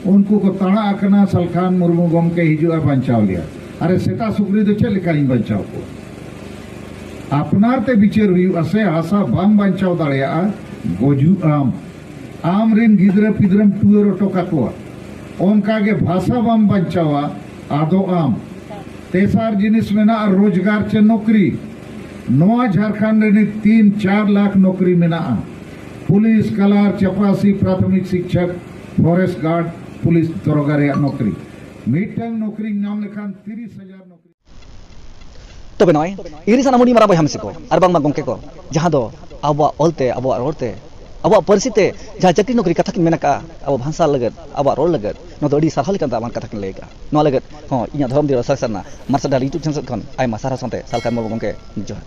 ᱩᱱᱠᱩ ᱠᱚ ᱛᱟᱬᱟ ᱟᱠᱟᱱᱟ, ᱥᱟᱞᱠᱷᱟᱱ ᱢᱩᱨᱢᱩ ᱜᱚᱢᱠᱮ ᱦᱤᱡᱩᱜᱼᱟ ᱵᱟᱧᱪᱟᱣ ᱞᱮᱭᱟ᱾ ᱟᱨᱮ ᱥᱮᱛᱟ ᱥᱩᱠᱨᱤ ᱫᱚ ᱪᱮᱫ ᱞᱮᱠᱟᱧ ᱵᱟᱧᱪᱟᱣ ᱠᱚᱣᱟ? ᱟᱯᱱᱟᱨ ᱛᱮ ᱵᱤᱪᱟᱹᱨ ᱦᱩᱭᱩᱜᱼᱟ ᱥᱮ, ᱦᱟᱥᱟ ᱵᱟᱢ ᱵᱟᱧᱪᱟᱣ ᱫᱟᱲᱮᱭᱟᱜᱼᱟ, ᱜᱩᱡᱩᱜ ᱟᱢ᱾ ᱟᱢ ᱨᱤᱱ ᱜᱤᱫᱽᱨᱟᱹ ᱯᱤᱫᱽᱨᱟᱹᱢ ᱴᱩᱣᱟᱹᱨ ᱚᱴᱚ ᱠᱟᱠᱚᱣᱟ᱾ ᱚᱱᱠᱟ ᱜᱮ ᱵᱷᱟᱥᱟ ᱵᱟᱢ ᱵᱟᱧᱪᱟᱣᱟ, ᱟᱫᱚᱜ ᱟᱢ᱾ ᱛᱮᱥᱟᱨ ᱡᱤᱱᱤᱥ ᱢᱮᱱᱟᱜᱼᱟ ᱨᱳᱡᱽᱜᱟᱨ ᱪᱮ ᱱᱚᱠᱨᱤ᱾ ᱱᱚᱣᱟ ᱡᱷᱟᱲᱠᱷᱚᱸᱰ ᱨᱮ ᱱᱤᱛ ᱛᱤᱱ ᱪᱟᱨ ᱞᱟᱠᱷ ᱱᱚᱠᱨᱤ ᱢᱮᱱᱟᱜᱼᱟ᱾ ᱯᱩᱞᱤᱥ, ᱠᱟᱞᱟᱨ, ᱪᱟᱯᱟᱥᱤ, ᱯᱨᱟᱛᱷᱚᱢᱤᱠ ᱥᱤᱠᱪᱷᱚᱠ, ᱯᱷᱚᱨᱮᱥᱴ ᱜᱟᱨᱰ, ᱯᱩᱞᱤᱥ ᱫᱚᱨᱚᱜᱟ ᱨᱮᱭᱟᱜ ᱱᱚᱠᱨᱤ᱾ ᱢᱤᱫᱴᱟᱝ ᱱᱚᱠᱨᱤ ᱧᱟᱢ ᱞᱮᱠᱷᱟᱱ ᱛᱤᱨᱤᱥ ᱦᱟᱡᱟᱨ ᱱᱚᱠᱨᱤ᱾ ᱛᱚᱵᱮ ᱱᱚᱜᱼᱚᱭ ᱤᱨᱤᱥᱟᱱᱟ ᱢᱩᱱᱤ ᱢᱟᱨᱟᱝ ᱵᱚᱭᱦᱟ ᱢᱤᱥᱤ ᱠᱚ ᱟᱨ ᱵᱟᱝᱢᱟ ᱜᱚᱢᱠᱮ ᱠᱚ, ᱡᱟᱦᱟᱸ ᱫᱚ ᱟᱵᱚᱣᱟᱜ ᱚᱞ ᱛᱮ, ᱟᱵᱚᱣᱟᱜ ᱨᱚᱲ ᱛᱮ, ᱟᱵᱚᱣᱟᱜ ᱯᱟᱹᱨᱥᱤ ᱛᱮ ᱡᱟᱦᱟᱸ ᱪᱟᱹᱠᱨᱤ ᱱᱚᱠᱨᱤ ᱠᱟᱛᱷᱟ ᱠᱤᱱ ᱢᱮᱱ ᱟᱠᱟᱫᱼᱟ, ᱟᱵᱚ ᱵᱷᱟᱥᱟ ᱞᱟᱹᱜᱤᱫ, ᱟᱵᱚᱣᱟᱜ ᱨᱚᱲ ᱞᱟᱹᱜᱤᱫ, ᱱᱚᱣᱟ ᱫᱚ ᱟᱹᱰᱤ ᱥᱟᱨᱦᱟᱣ ᱞᱮᱠᱟᱱ ᱫᱟᱢᱟᱱ ᱠᱟᱛᱷᱟ ᱠᱤᱱ ᱞᱟᱹᱭ ᱟᱠᱟᱫᱼᱟ᱾ ᱱᱚᱣᱟ ᱞᱟᱹᱜᱤᱫ ᱦᱚᱸ ᱤᱧᱟᱹᱜ ᱫᱷᱚᱨᱚᱢ ᱫᱤᱭᱟᱹ ᱥᱟᱨ ᱥᱟᱨᱱᱟ ᱢᱟᱨᱥᱟᱰᱟᱞ YouTube channel ᱥᱮᱫ ᱠᱷᱚᱱ ᱟᱭᱢᱟ ᱥᱟᱨᱦᱟᱣ ᱥᱟᱶᱛᱮ ᱥᱟᱞᱠᱷᱟᱱ ᱢᱩᱨᱢᱩ ᱜᱚᱢᱠᱮ ᱡᱚᱦᱟᱨ᱾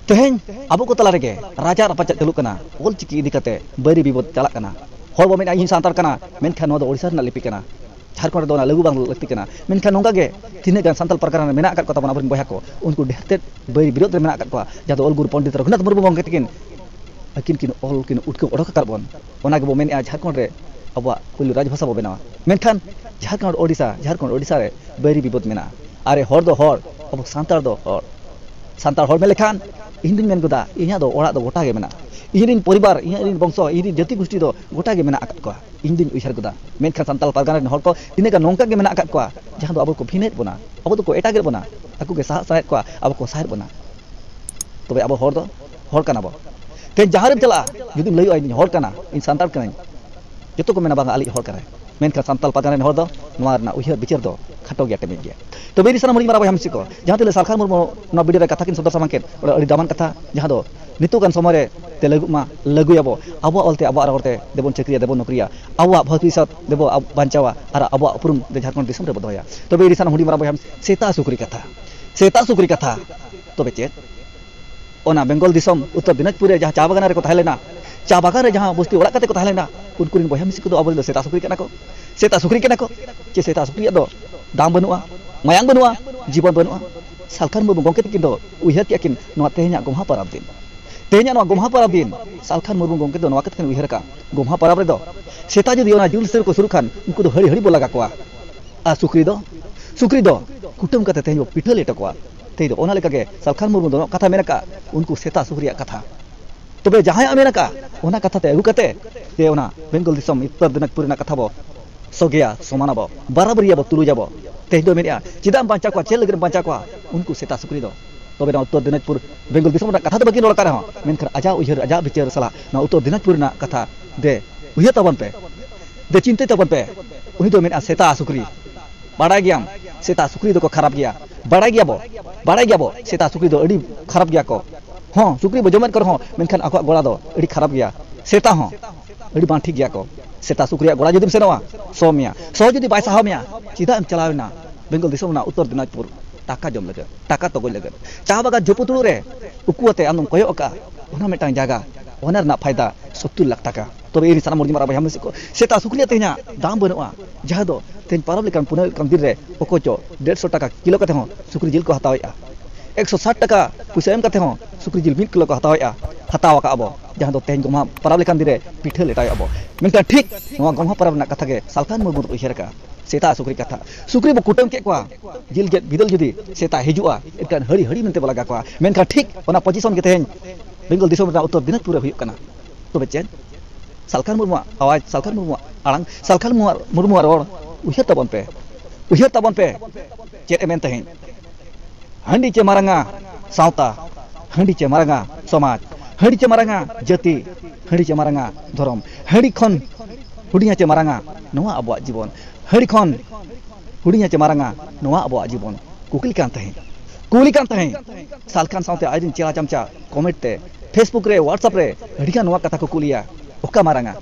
ᱛᱮᱦᱮᱧ ᱟᱵᱚ ᱠᱚ ᱛᱟᱞᱟ ᱨᱮᱜᱮ ᱨᱟᱡᱟ ᱨᱟᱯᱟᱪᱟᱜ ᱪᱟᱹᱞᱩᱜ ᱠᱟᱱᱟ, ᱚᱞ ᱪᱤᱠᱤ ᱤᱫᱤ ᱠᱟᱛᱮ ᱵᱟᱹᱭᱨᱤ ᱵᱤᱵᱟᱹᱫ ᱪᱟᱞᱟᱜ ᱠᱟᱱᱟ᱾ ᱦᱚᱲ ᱵᱚ ᱢᱮᱱᱟ ᱤᱧ ᱦᱚᱸᱧ ᱥᱟᱱᱛᱟᱲ ᱠᱟᱱᱟ, ᱢᱮᱱᱠᱷᱟᱱ ᱱᱚᱣᱟ ᱫᱚ ᱳᱰᱤᱥᱟ ᱨᱮᱱᱟᱜ ᱞᱤᱯᱤ ᱠᱟᱱᱟ᱾ ᱡᱷᱟᱲᱠᱷᱚᱸᱰ ᱨᱮᱫᱚ ᱚᱱᱟ ᱞᱟᱹᱜᱩ ᱵᱟᱝ ᱞᱟᱹᱠᱛᱤ ᱠᱟᱱᱟ᱾ ᱢᱮᱱᱠᱷᱟᱱ ᱱᱚᱝᱠᱟ ᱜᱮ ᱛᱤᱱᱟᱹᱜ ᱜᱟᱱ ᱥᱟᱱᱛᱟᱲ ᱯᱟᱨᱜᱟᱱᱟ ᱨᱮ ᱢᱮᱱᱟᱜ ᱟᱠᱟᱫ ᱠᱚ ᱛᱟᱵᱚᱱᱟ ᱟᱵᱚᱨᱮᱱ ᱵᱚᱭᱦᱟ ᱠᱚ, ᱩᱱᱠᱩ ᱰᱷᱮᱨ ᱛᱮᱫ ᱵᱟᱹᱭᱨᱤ ᱵᱤᱨᱳᱫᱷ ᱨᱮ ᱢᱮᱱᱟᱜ ᱟᱠᱟᱫ ᱠᱚᱣᱟ, ᱡᱟᱦᱟᱸ ᱫᱚ ᱚᱞ ᱜᱩᱨᱩ ᱯᱚᱱᱰᱤᱛ ᱨᱚᱜᱷᱩᱱᱟᱛᱷ ᱢᱩᱨᱢᱩ ᱜᱚᱢᱠᱮ ᱛᱟᱹᱠᱤᱱ ᱟᱹᱠᱤᱱ ᱠᱤᱱ ᱚᱞ ᱠᱤᱱ ᱩᱴᱠᱟᱹᱣ ᱚᱰᱚᱠ ᱟᱠᱟᱫ ᱵᱚᱱ᱾ ᱚᱱᱟ ᱜᱮᱵᱚ ᱢᱮᱱᱮᱫᱼᱟ ᱡᱷᱟᱲᱠᱷᱚᱸᱰ ᱨᱮ ᱟᱵᱚᱣᱟᱜ ᱯᱩᱭᱞᱩ ᱨᱟᱡᱽ ᱵᱷᱟᱥᱟ ᱵᱚ ᱵᱮᱱᱟᱣᱟ᱾ ᱢᱮᱱᱠᱷᱟᱱ ᱡᱷᱟᱲᱠᱷᱚᱸᱰ ᱳᱰᱤᱥᱟ, ᱡᱷᱟᱲᱠᱷᱚᱸᱰ ᱳᱰᱤᱥᱟ ᱨᱮ ᱵᱟᱹᱭᱨᱤ ᱵᱤᱵᱟᱹᱫ ᱢᱮᱱᱟᱜᱼᱟ᱾ ᱟᱨᱮ ᱦᱚᱲ ᱫᱚ ᱦᱚᱲ, ᱟᱵᱚ ᱥᱟᱱᱛᱟᱲ ᱫᱚ ᱦᱚᱲ᱾ ᱥᱟᱱᱛᱟᱲ ᱦᱚᱲ ᱢᱮᱱ ᱞᱮᱠᱷᱟᱱ ᱤᱧ ᱫᱩᱧ ᱢᱮᱱ ᱜᱚᱫᱟ, ᱤᱧᱟᱹᱜ ᱫᱚ ᱚᱲᱟᱜ ᱫᱚ ᱜᱚᱴᱟ ᱜᱮ ᱢᱮᱱᱟᱜᱼᱟ᱾ ᱤᱧ ᱨᱤᱱ ᱯᱚᱨᱤᱵᱟᱨ, ᱤᱧᱟᱹᱜ ᱨᱤᱱ ᱵᱚᱝᱥᱚ, ᱤᱧ ᱨᱤᱱ ᱡᱟᱹᱛᱤ ᱜᱩᱥᱴᱤ ᱫᱚ ᱜᱚᱴᱟ ᱜᱮ ᱢᱮᱱᱟᱜ ᱟᱠᱟᱫ ᱠᱚᱣᱟ, ᱤᱧ ᱫᱩᱧ ᱩᱭᱦᱟᱹᱨ ᱜᱚᱫᱟ᱾ ᱢᱮᱱᱠᱷᱟᱱ ᱥᱟᱱᱛᱟᱲ ᱯᱟᱨᱜᱟᱱᱟ ᱨᱮᱱ ᱦᱚᱲ ᱠᱚ ᱛᱤᱱᱟᱹᱜ ᱜᱟᱱ ᱱᱚᱝᱠᱟ ᱜᱮ ᱢᱮᱱᱟᱜ ᱟᱠᱟᱫ ᱠᱚᱣᱟ, ᱡᱟᱦᱟᱸ ᱫᱚ ᱟᱵᱚ ᱠᱚ ᱵᱷᱤᱱᱟᱹᱭᱮᱫ ᱵᱚᱱᱟ, ᱟᱵᱚ ᱫᱚᱠᱚ ᱮᱴᱟᱜᱮᱫ ᱵᱚᱱᱟ, ᱟᱠᱚ ᱜᱮ ᱥᱟᱦᱟᱜ ᱥᱟᱱᱟᱭᱮᱫ ᱠᱚᱣᱟ, ᱟᱵᱚ ᱠᱚ ᱥᱟᱦᱮᱫ ᱵᱚᱱᱟ᱾ ᱛᱚᱵᱮ ᱟᱵᱚ ᱦᱚᱲ ᱫᱚ ᱦᱚᱲ ᱠᱟᱱᱟ ᱵᱚ᱾ ᱛᱮᱦᱮᱧ ᱡᱟᱦᱟᱸ ᱨᱮᱢ ᱪᱟᱞᱟᱜᱼᱟ, ᱡᱩᱫᱤᱢ ᱞᱟᱹᱭᱚᱜᱼᱟ ᱤᱧ ᱦᱚᱲ ᱠᱟᱱᱟ, ᱤᱧ ᱥᱟᱱᱛᱟᱲ ᱠᱟᱹᱱᱟᱹᱧ, ᱡᱚᱛᱚ ᱠᱚ ᱢᱮᱱᱟ ᱵᱟᱝᱟ ᱟᱞᱮᱭᱤᱡ ᱦᱚᱲ ᱠᱟᱱᱟᱭ᱾ ᱢᱮᱱᱠᱷᱟᱱ ᱥᱟᱱᱛᱟᱲ ᱯᱟᱨᱜᱟᱱᱟ ᱨᱮᱱ ᱦᱚᱲ ᱫᱚ ᱱᱚᱣᱟ ᱨᱮᱱᱟᱜ ᱩᱭᱦᱟᱹᱨ ᱵᱤᱪᱟᱹᱨ ᱫᱚ ᱠᱷᱟᱴᱚ ᱜᱮᱭᱟ, ᱴᱮᱢᱮᱡ ᱜᱮᱭᱟ᱾ ᱛᱚᱵᱮ ᱤᱧ ᱥᱟᱱᱟᱢ ᱦᱩᱰᱤᱧ ᱢᱟᱨᱟᱝ ᱵᱚᱭᱦᱟ ᱢᱤᱥᱤ ᱠᱚ, ᱡᱟᱦᱟᱸ ᱛᱤᱱᱟᱹᱜ ᱥᱟᱞᱠᱷᱟᱱ ᱢᱩᱨᱢᱩ ᱱᱚᱣᱟ ᱵᱷᱤᱰᱤᱭᱳ ᱨᱮ ᱠᱟᱛᱷᱟ ᱠᱤᱱ ᱥᱚᱫᱚᱨ ᱥᱟᱢᱟᱝ ᱠᱮᱫ, ᱚᱱᱟ ᱟᱹᱰᱤ ᱫᱟᱢᱟᱱ ᱠᱟᱛᱷᱟ, ᱡᱟᱦᱟᱸ ᱫᱚ ᱱᱤᱛᱚᱜ ᱜᱟᱱ ᱥᱚᱢᱚᱭ ᱨᱮ ᱛᱮ ᱞᱟᱹᱜᱩᱜ ᱢᱟ, ᱞᱟᱹᱜᱩᱭᱟᱵᱚ, ᱟᱵᱚᱣᱟᱜ ᱚᱞᱛᱮ ᱟᱵᱚᱣᱟᱜ ᱨᱚᱲᱛᱮ ᱫᱮᱵᱚᱱ ᱪᱟᱹᱠᱨᱤᱭᱟ, ᱫᱮᱵᱚᱱ ᱱᱚᱠᱨᱤᱭᱟ, ᱟᱵᱚᱣᱟᱜ ᱵᱷᱚᱵᱤᱥᱥᱚᱛ ᱫᱮᱵᱚ ᱟᱵ-, ᱵᱟᱧᱪᱟᱣᱟ ᱟᱨ ᱟᱵᱚᱣᱟᱜ ᱩᱯᱨᱩᱢ ᱫᱮ ᱡᱷᱟᱲᱠᱷᱚᱸᱰ ᱫᱤᱥᱚᱢ ᱨᱮᱵᱚ ᱫᱚᱦᱚᱭᱟ᱾ ᱛᱚᱵᱮ ᱤᱧ ᱥᱟᱱᱟᱢ ᱦᱩᱰᱤᱧ ᱢᱟᱨᱟᱝ ᱵᱚᱭᱦᱟ ᱢᱤᱥᱤ, ᱥᱮᱛᱟ ᱥᱩᱠᱨᱤ ᱠᱟᱛᱷᱟ, ᱥᱮᱛᱟ ᱥᱩᱠᱨᱤ ᱠᱟᱛᱷᱟ, ᱛᱚᱵᱮ ᱪᱮᱫ? ᱚᱱᱟ ᱵᱮᱝᱜᱚᱞ ᱫᱤᱥᱚᱢ ᱩᱛᱛᱚᱨ ᱫᱤᱱᱟᱡᱽᱯᱩᱨ ᱨᱮ ᱡᱟᱦᱟᱸ ᱪᱟ ᱵᱟᱜᱟᱱ ᱨᱮᱠᱚ ᱛᱟᱦᱮᱸ ᱞᱮᱱᱟ, ᱪᱟ ᱵᱟᱜᱟᱱ ᱨᱮ ᱡᱟᱦᱟᱸ ᱵᱚᱥᱛᱤ ᱚᱲᱟᱜ ᱠᱟᱛᱮ ᱠᱚ ᱛᱟᱦᱮᱸ ᱞᱮᱱᱟ, ᱩᱱᱠᱩ ᱨᱮᱱ ᱵᱚᱭᱦᱟ ᱢᱤᱥᱤ ᱠᱚᱫᱚ ᱟᱵᱚ ᱨᱮᱱ ᱫᱚ ᱥᱮᱛᱟ ᱥᱩᱠᱨᱤ ᱠᱟᱱᱟ ᱠᱚ? ᱥᱮᱛᱟ ᱥᱩᱠᱨᱤ ᱠᱟᱱᱟ ᱠᱚ? ᱪᱮ ᱥᱮᱛᱟ ᱥᱩᱠᱨᱤᱭᱟᱜ ᱫᱚ ᱫᱟᱢ ᱵᱟᱹᱱᱩᱜᱼᱟ, ᱢᱟᱭᱟᱝ ᱵᱟᱹᱱᱩᱜᱼᱟ, ᱡᱤᱵᱚᱱ ᱵᱟᱹᱱᱩᱜᱼᱟ? ᱥᱟᱞᱠᱷᱟᱱ ᱢᱩᱨᱢᱩ ᱜᱚᱢᱠᱮ ᱛᱟᱹᱠᱤᱱ ᱫᱚ ᱩᱭᱦᱟᱹᱨ ᱠᱮᱜᱼᱟ ᱠᱤᱱ ᱱᱚᱣᱟ ᱛᱮᱦᱮᱧᱟᱜ ᱜᱚᱢᱦᱟ ᱯᱚᱨᱚᱵᱽ ᱫᱤᱱ᱾ ᱛᱮᱦᱮᱧᱟᱜ ᱱᱚᱣᱟ ᱜᱚᱢᱦᱟ ᱯᱚᱨᱚᱵᱽ ᱫᱤᱱ ᱥᱟᱞᱠᱷᱟᱱ ᱢᱩᱨᱢᱩ ᱜᱚᱢᱠᱮ ᱫᱚ ᱱᱚᱣᱟ ᱠᱟᱛᱷᱟ ᱠᱤᱱ ᱩᱭᱦᱟᱹᱨ ᱟᱠᱟᱫᱼᱟ, ᱜᱚᱢᱦᱟ ᱯᱚᱨᱚᱵᱽ ᱨᱮᱫᱚ ᱥᱮᱛᱟ ᱡᱩᱫᱤ ᱚᱱᱟ ᱡᱤᱞ ᱥᱟᱹᱨᱩ ᱠᱚ ᱥᱩᱨᱩᱜ ᱠᱷᱟᱱ, ᱩᱱᱠᱩ ᱫᱚ ᱦᱟᱹᱲᱤ ᱦᱟᱹᱲᱤ ᱵᱚ ᱞᱟᱜᱟ ᱠᱚᱣᱟ᱾ ᱟᱨ ᱥᱩᱠᱨᱤ ᱫᱚ, ᱥᱩᱠᱨᱤ ᱫᱚ ᱠᱩᱴᱟᱹᱢ ᱠᱟᱛᱮ ᱛᱮᱦᱮᱧ ᱵᱚ ᱯᱤᱴᱷᱟᱹ ᱞᱮᱴᱚ ᱠᱚᱣᱟ᱾ ᱛᱮᱦᱮᱧ ᱫᱚ ᱚᱱᱟ ᱞᱮᱠᱟᱜᱮ ᱥᱟᱞᱠᱷᱟᱱ ᱢᱩᱨᱢᱩ ᱫᱚ ᱱᱚᱣᱟ ᱠᱟᱛᱷᱟ ᱢᱮᱱ ᱟᱠᱟᱫᱼᱟ, ᱩᱱᱠᱩ ᱥᱮᱛᱟ ᱥᱩᱠᱨᱤᱭᱟᱜ ᱠᱟᱛᱷᱟ᱾ ᱛᱚᱵᱮ ᱡᱟᱦᱟᱸᱭᱟᱜ ᱢᱮᱱ ᱟᱠᱟᱫᱼᱟ, ᱚᱱᱟ ᱠᱟᱛᱷᱟ ᱛᱮ ᱟᱹᱜᱩ ᱠᱟᱛᱮ ᱡᱮ ᱚᱱᱟ ᱵᱮᱝᱜᱚᱞ ᱫᱤᱥᱚᱢ ᱩᱛᱛᱚᱨ ᱫᱤᱱᱟᱡᱽᱯᱩᱨ ᱨᱮᱱᱟᱜ ᱠᱟᱛᱷᱟ ᱵᱚ ᱥᱚᱜᱮᱭᱟ, ᱥᱚᱢᱟᱱᱟᱵᱚ, ᱵᱟᱨᱟᱵᱟᱹᱨᱤᱭᱟᱵᱚ, ᱛᱩᱞᱩᱡᱟᱵᱚ᱾ ᱛᱮᱦᱮᱧ ᱫᱚ ᱢᱮᱱᱮᱫᱼᱟ, ᱪᱮᱫᱟᱜ ᱮᱢ ᱵᱟᱧᱪᱟᱣ ᱠᱚᱣᱟ, ᱪᱮᱫ ᱞᱟᱹᱜᱤᱫ ᱮᱢ ᱵᱟᱧᱪᱟᱣ ᱠᱚᱣᱟ ᱩᱱᱠᱩ ᱥᱮᱛᱟ ᱥᱩᱠᱨᱤ ᱫᱚ? ᱛᱚᱵᱮ ᱱᱚᱣᱟ ᱩᱛᱛᱚᱨ ᱫᱤᱱᱟᱡᱽᱯᱩᱨ ᱵᱮᱝᱜᱚᱞ ᱫᱤᱥᱚᱢ ᱨᱮᱱᱟᱜ ᱠᱟᱛᱷᱟ ᱫᱚ ᱵᱟᱹᱠᱤᱱ ᱨᱚᱲ ᱟᱠᱟᱫ ᱨᱮᱦᱚᱸ, ᱢᱮᱱᱠᱷᱟᱱ ᱟᱡᱟᱜ ᱩᱭᱦᱟᱹᱨ, ᱟᱡᱟᱜ ᱵᱤᱪᱟᱹᱨ ᱥᱟᱞᱟᱜ ᱱᱚᱣᱟ ᱩᱛᱛᱚᱨ ᱫᱤᱱᱟᱡᱽᱯᱩᱨ ᱨᱮᱱᱟᱜ ᱠᱟᱛᱷᱟ ᱫᱮ ᱩᱭᱦᱟᱹᱨ ᱛᱟᱵᱚᱱ ᱯᱮ, ᱫᱮ ᱪᱤᱱᱛᱟᱹᱭ ᱛᱟᱵᱚᱱ ᱯᱮ᱾ ᱩᱱᱤ ᱫᱚ ᱢᱮᱱᱮᱫᱼᱟ ᱥᱮᱛᱟ ᱥᱩᱠᱨᱤ᱾ ᱵᱟᱲᱟᱭ ᱜᱮᱭᱟᱢ, ᱥᱮᱛᱟ ᱥᱩᱠᱨᱤ ᱫᱚᱠᱚ ᱠᱷᱟᱨᱟᱯ ᱜᱮᱭᱟ᱾ ᱵᱟᱲᱟᱭ ᱜᱮᱭᱟᱵᱚ, ᱵᱟᱲᱟᱭ ᱜᱮᱭᱟᱵᱚ, ᱥᱮᱛᱟ ᱥᱩᱠᱨᱤ ᱫᱚ ᱟᱹᱰᱤ ᱠᱷᱟᱨᱟᱯ ᱜᱮᱭᱟ ᱠᱚ᱾ ᱦᱚᱸ, ᱥᱩᱠᱨᱤ ᱵᱚ ᱡᱚᱢᱮᱫ ᱠᱚ ᱨᱮᱦᱚᱸ, ᱢᱮᱱᱠᱷᱟᱱ ᱟᱠᱚᱣᱟᱜ ᱜᱚᱲᱟ ᱫᱚ ᱟᱹᱰᱤ ᱠᱷᱟᱨᱟᱯ ᱜᱮᱭᱟ᱾ ᱥᱮᱛᱟ ᱦᱚᱸ ᱟᱹᱰᱤ ᱵᱟᱝ ᱴᱷᱤᱠ ᱜᱮᱭᱟ ᱠᱚ᱾ ᱥᱮᱛᱟ ᱥᱩᱠᱨᱤᱭᱟᱜ ᱜᱚᱲᱟ ᱡᱩᱫᱤᱢ ᱥᱮᱱᱚᱜᱼᱟ, ᱥᱚ ᱢᱮᱭᱟ᱾ ᱥᱚ ᱡᱩᱫᱤ ᱵᱟᱭ ᱥᱟᱦᱟᱣ ᱢᱮᱭᱟ, ᱪᱮᱫᱟᱜ ᱮᱢ ᱪᱟᱞᱟᱣ ᱮᱱᱟ ᱵᱮᱝᱜᱚᱞ ᱫᱤᱥᱚᱢ ᱨᱮᱱᱟᱜ ᱩᱛᱛᱚᱨ ᱫᱤᱱᱟᱡᱽᱯᱩᱨ ᱴᱟᱠᱟ ᱡᱚᱢ ᱞᱟᱹᱜᱤᱫ, ᱴᱟᱠᱟ ᱛᱚᱜᱚᱡ ᱞᱟᱹᱜᱤᱫ? ᱪᱟ ᱵᱟᱜᱟᱱ ᱡᱷᱩᱯᱩᱛᱩᱲᱩ ᱨᱮ ᱩᱠᱩ ᱟᱛᱮ ᱟᱢᱫᱚᱢ ᱠᱚᱭᱚᱜ ᱟᱠᱟᱫᱼᱟ, ᱚᱱᱟ ᱢᱤᱫᱴᱟᱝ ᱡᱟᱭᱜᱟ, ᱚᱱᱟ ᱨᱮᱱᱟᱜ ᱯᱷᱟᱭᱫᱟ ᱥᱚᱛᱛᱚᱨ ᱞᱟᱠᱷ ᱴᱟᱠᱟ᱾ ᱛᱚᱵᱮ ᱤᱧ ᱥᱟᱱᱟᱢ ᱦᱚᱲ ᱡᱩᱫᱤ ᱢᱟᱨᱟᱝ ᱵᱚᱭᱦᱟ ᱢᱤᱥᱤ ᱠᱚ, ᱥᱮᱛᱟ ᱥᱩᱠᱨᱤᱭᱟᱜ ᱛᱮᱦᱮᱧᱟᱜ ᱫᱟᱢ ᱵᱟᱹᱱᱩᱜᱼᱟ, ᱡᱟᱦᱟᱸ ᱫᱚ ᱛᱮᱦᱮᱧ ᱯᱟᱨᱟᱵᱽ ᱞᱮᱠᱟᱱ, ᱯᱩᱱᱟᱹᱭ ᱞᱮᱠᱟᱱ ᱫᱤᱱ ᱨᱮ ᱚᱠᱚᱭ ᱪᱚ ᱰᱮᱲᱥᱚ ᱴᱟᱠᱟ ᱠᱤᱞᱳ ᱠᱟᱛᱮ ᱦᱚᱸ ᱥᱩᱠᱨᱤ ᱡᱤᱞ ᱠᱚ ᱦᱟᱛᱟᱣᱮᱫᱼᱟ, ᱮᱠᱥᱚ ᱥᱟᱴ ᱴᱟᱠᱟ ᱯᱩᱭᱥᱟᱹ ᱮᱢ ᱠᱟᱛᱮ ᱦᱚᱸ ᱥᱩᱠᱨᱤ ᱡᱤᱞ ᱢᱤᱫ ᱠᱤᱞᱳ ᱠᱚ ᱦᱟᱛᱟᱣᱮᱫᱼᱟ, ᱦᱟᱛᱟᱣ ᱟᱠᱟᱫ ᱟᱵᱚ, ᱡᱟᱦᱟᱸ ᱫᱚ ᱛᱮᱦᱮᱧ ᱜᱚᱢᱦᱟ ᱯᱟᱨᱟᱵᱽ ᱞᱮᱠᱟᱱ ᱫᱤᱱ ᱨᱮ ᱯᱤᱴᱷᱟᱹ ᱞᱮᱴᱟᱭᱮᱫ ᱟᱵᱚ᱾ ᱢᱮᱱᱠᱷᱟᱱ ᱴᱷᱤᱠ ᱱᱚᱣᱟ ᱜᱚᱢᱦᱟ ᱯᱟᱨᱟᱵᱽ ᱨᱮᱱᱟᱜ ᱠᱟᱛᱷᱟ ᱜᱮ ᱥᱟᱞᱠᱷᱟᱱ ᱢᱩᱨᱢᱩ ᱫᱚ ᱩᱭᱦᱟᱹᱨ ᱟᱠᱟᱫᱼᱟ, ᱥᱮᱛᱟ ᱥᱩᱠᱨᱤ ᱠᱟᱛᱷᱟ᱾ ᱥᱩᱠᱨᱤ ᱵᱚ ᱠᱩᱴᱟᱹᱢ ᱠᱮᱫ ᱠᱚᱣᱟ, ᱡᱤᱞ ᱜᱮᱫ ᱵᱤᱫᱟᱹᱞ ᱡᱩᱫᱤ ᱥᱮᱛᱟ ᱦᱤᱡᱩᱜᱼᱟ, ᱮᱱᱠᱷᱟᱱ ᱦᱟᱹᱲᱤ ᱦᱟᱹᱲᱤ ᱢᱮᱱᱛᱮ ᱵᱚ ᱞᱟᱜᱟ ᱠᱚᱣᱟ᱾ ᱢᱮᱱᱠᱷᱟᱱ ᱴᱷᱤᱠ ᱚᱱᱟ ᱯᱚᱡᱤᱥᱚᱱ ᱜᱮ ᱛᱮᱦᱮᱧ ᱵᱮᱝᱜᱚᱞ ᱫᱤᱥᱚᱢ ᱨᱮᱱᱟᱜ ᱩᱛᱛᱚᱨ ᱫᱤᱱᱟᱡᱽᱯᱩᱨ ᱨᱮ ᱦᱩᱭᱩᱜ ᱠᱟᱱᱟ᱾ ᱛᱚᱵᱮ ᱪᱮᱫ? ᱥᱟᱞᱠᱷᱟᱱ ᱢᱩᱨᱢᱩᱣᱟᱜ ᱟᱣᱟᱡᱽ, ᱥᱟᱞᱠᱷᱟᱱ ᱢᱩᱨᱢᱩᱣᱟᱜ ᱟᱲᱟᱝ, ᱥᱟᱞᱠᱷᱟᱱ ᱢᱩᱨᱢᱩᱣᱟᱜ, ᱢᱩᱨᱢᱩᱣᱟᱜ ᱨᱚᱲ ᱩᱭᱦᱟᱹᱨ ᱛᱟᱵᱚᱱ ᱯᱮ, ᱩᱭᱦᱟᱹᱨ ᱛᱟᱵᱚᱱ ᱯᱮ᱾ ᱪᱮᱫ ᱮ ᱢᱮᱱ ᱛᱟᱦᱮᱸᱫ? ᱦᱟᱺᱰᱤ ᱪᱮ ᱢᱟᱨᱟᱝᱟ ᱥᱟᱶᱛᱟ, ᱦᱟᱺᱰᱤ ᱪᱮ ᱢᱟᱨᱟᱝᱟ ᱥᱚᱢᱟᱡᱽ, ᱦᱟᱺᱰᱤ ᱪᱮ ᱢᱟᱨᱟᱝᱟ ᱡᱟᱹᱛᱤ, ᱦᱟᱺᱰᱤ ᱪᱮ ᱢᱟᱨᱟᱝᱟ ᱫᱷᱚᱨᱚᱢ, ᱦᱟᱺᱰᱤ ᱠᱷᱚᱱ ᱦᱩᱰᱤᱧᱟ ᱪᱮ ᱢᱟᱨᱟᱝᱟ ᱱᱚᱣᱟ ᱟᱵᱚᱣᱟᱜ ᱡᱤᱵᱚᱱ, ᱦᱟᱺᱰᱤ ᱠᱷᱚᱱ ᱦᱩᱰᱤᱧᱟ ᱪᱮ ᱢᱟᱨᱟᱝᱟ, ᱱᱚᱣᱟ ᱟᱵᱚᱣᱟᱜ ᱡᱤᱵᱚᱱ᱾ ᱠᱩᱠᱞᱤ ᱠᱟᱱ ᱛᱟᱦᱮᱸᱫ, ᱠᱩᱞᱤ ᱠᱟᱱ ᱛᱟᱦᱮᱸᱫ᱾ ᱥᱟᱞᱠᱷᱟᱱ ᱥᱟᱶᱛᱮ ᱟᱡᱨᱮᱱ ᱪᱮᱞᱟ ᱪᱟᱢᱪᱟ comment ᱨᱮ, Facebook ᱨᱮ, WhatsApp ᱨᱮ ᱟᱹᱰᱤᱜᱟᱱ ᱱᱚᱣᱟ ᱠᱟᱛᱷᱟ ᱠᱚ ᱠᱩᱞᱤᱭᱟ, ᱚᱠᱟ ᱢᱟᱨᱟᱝᱟ?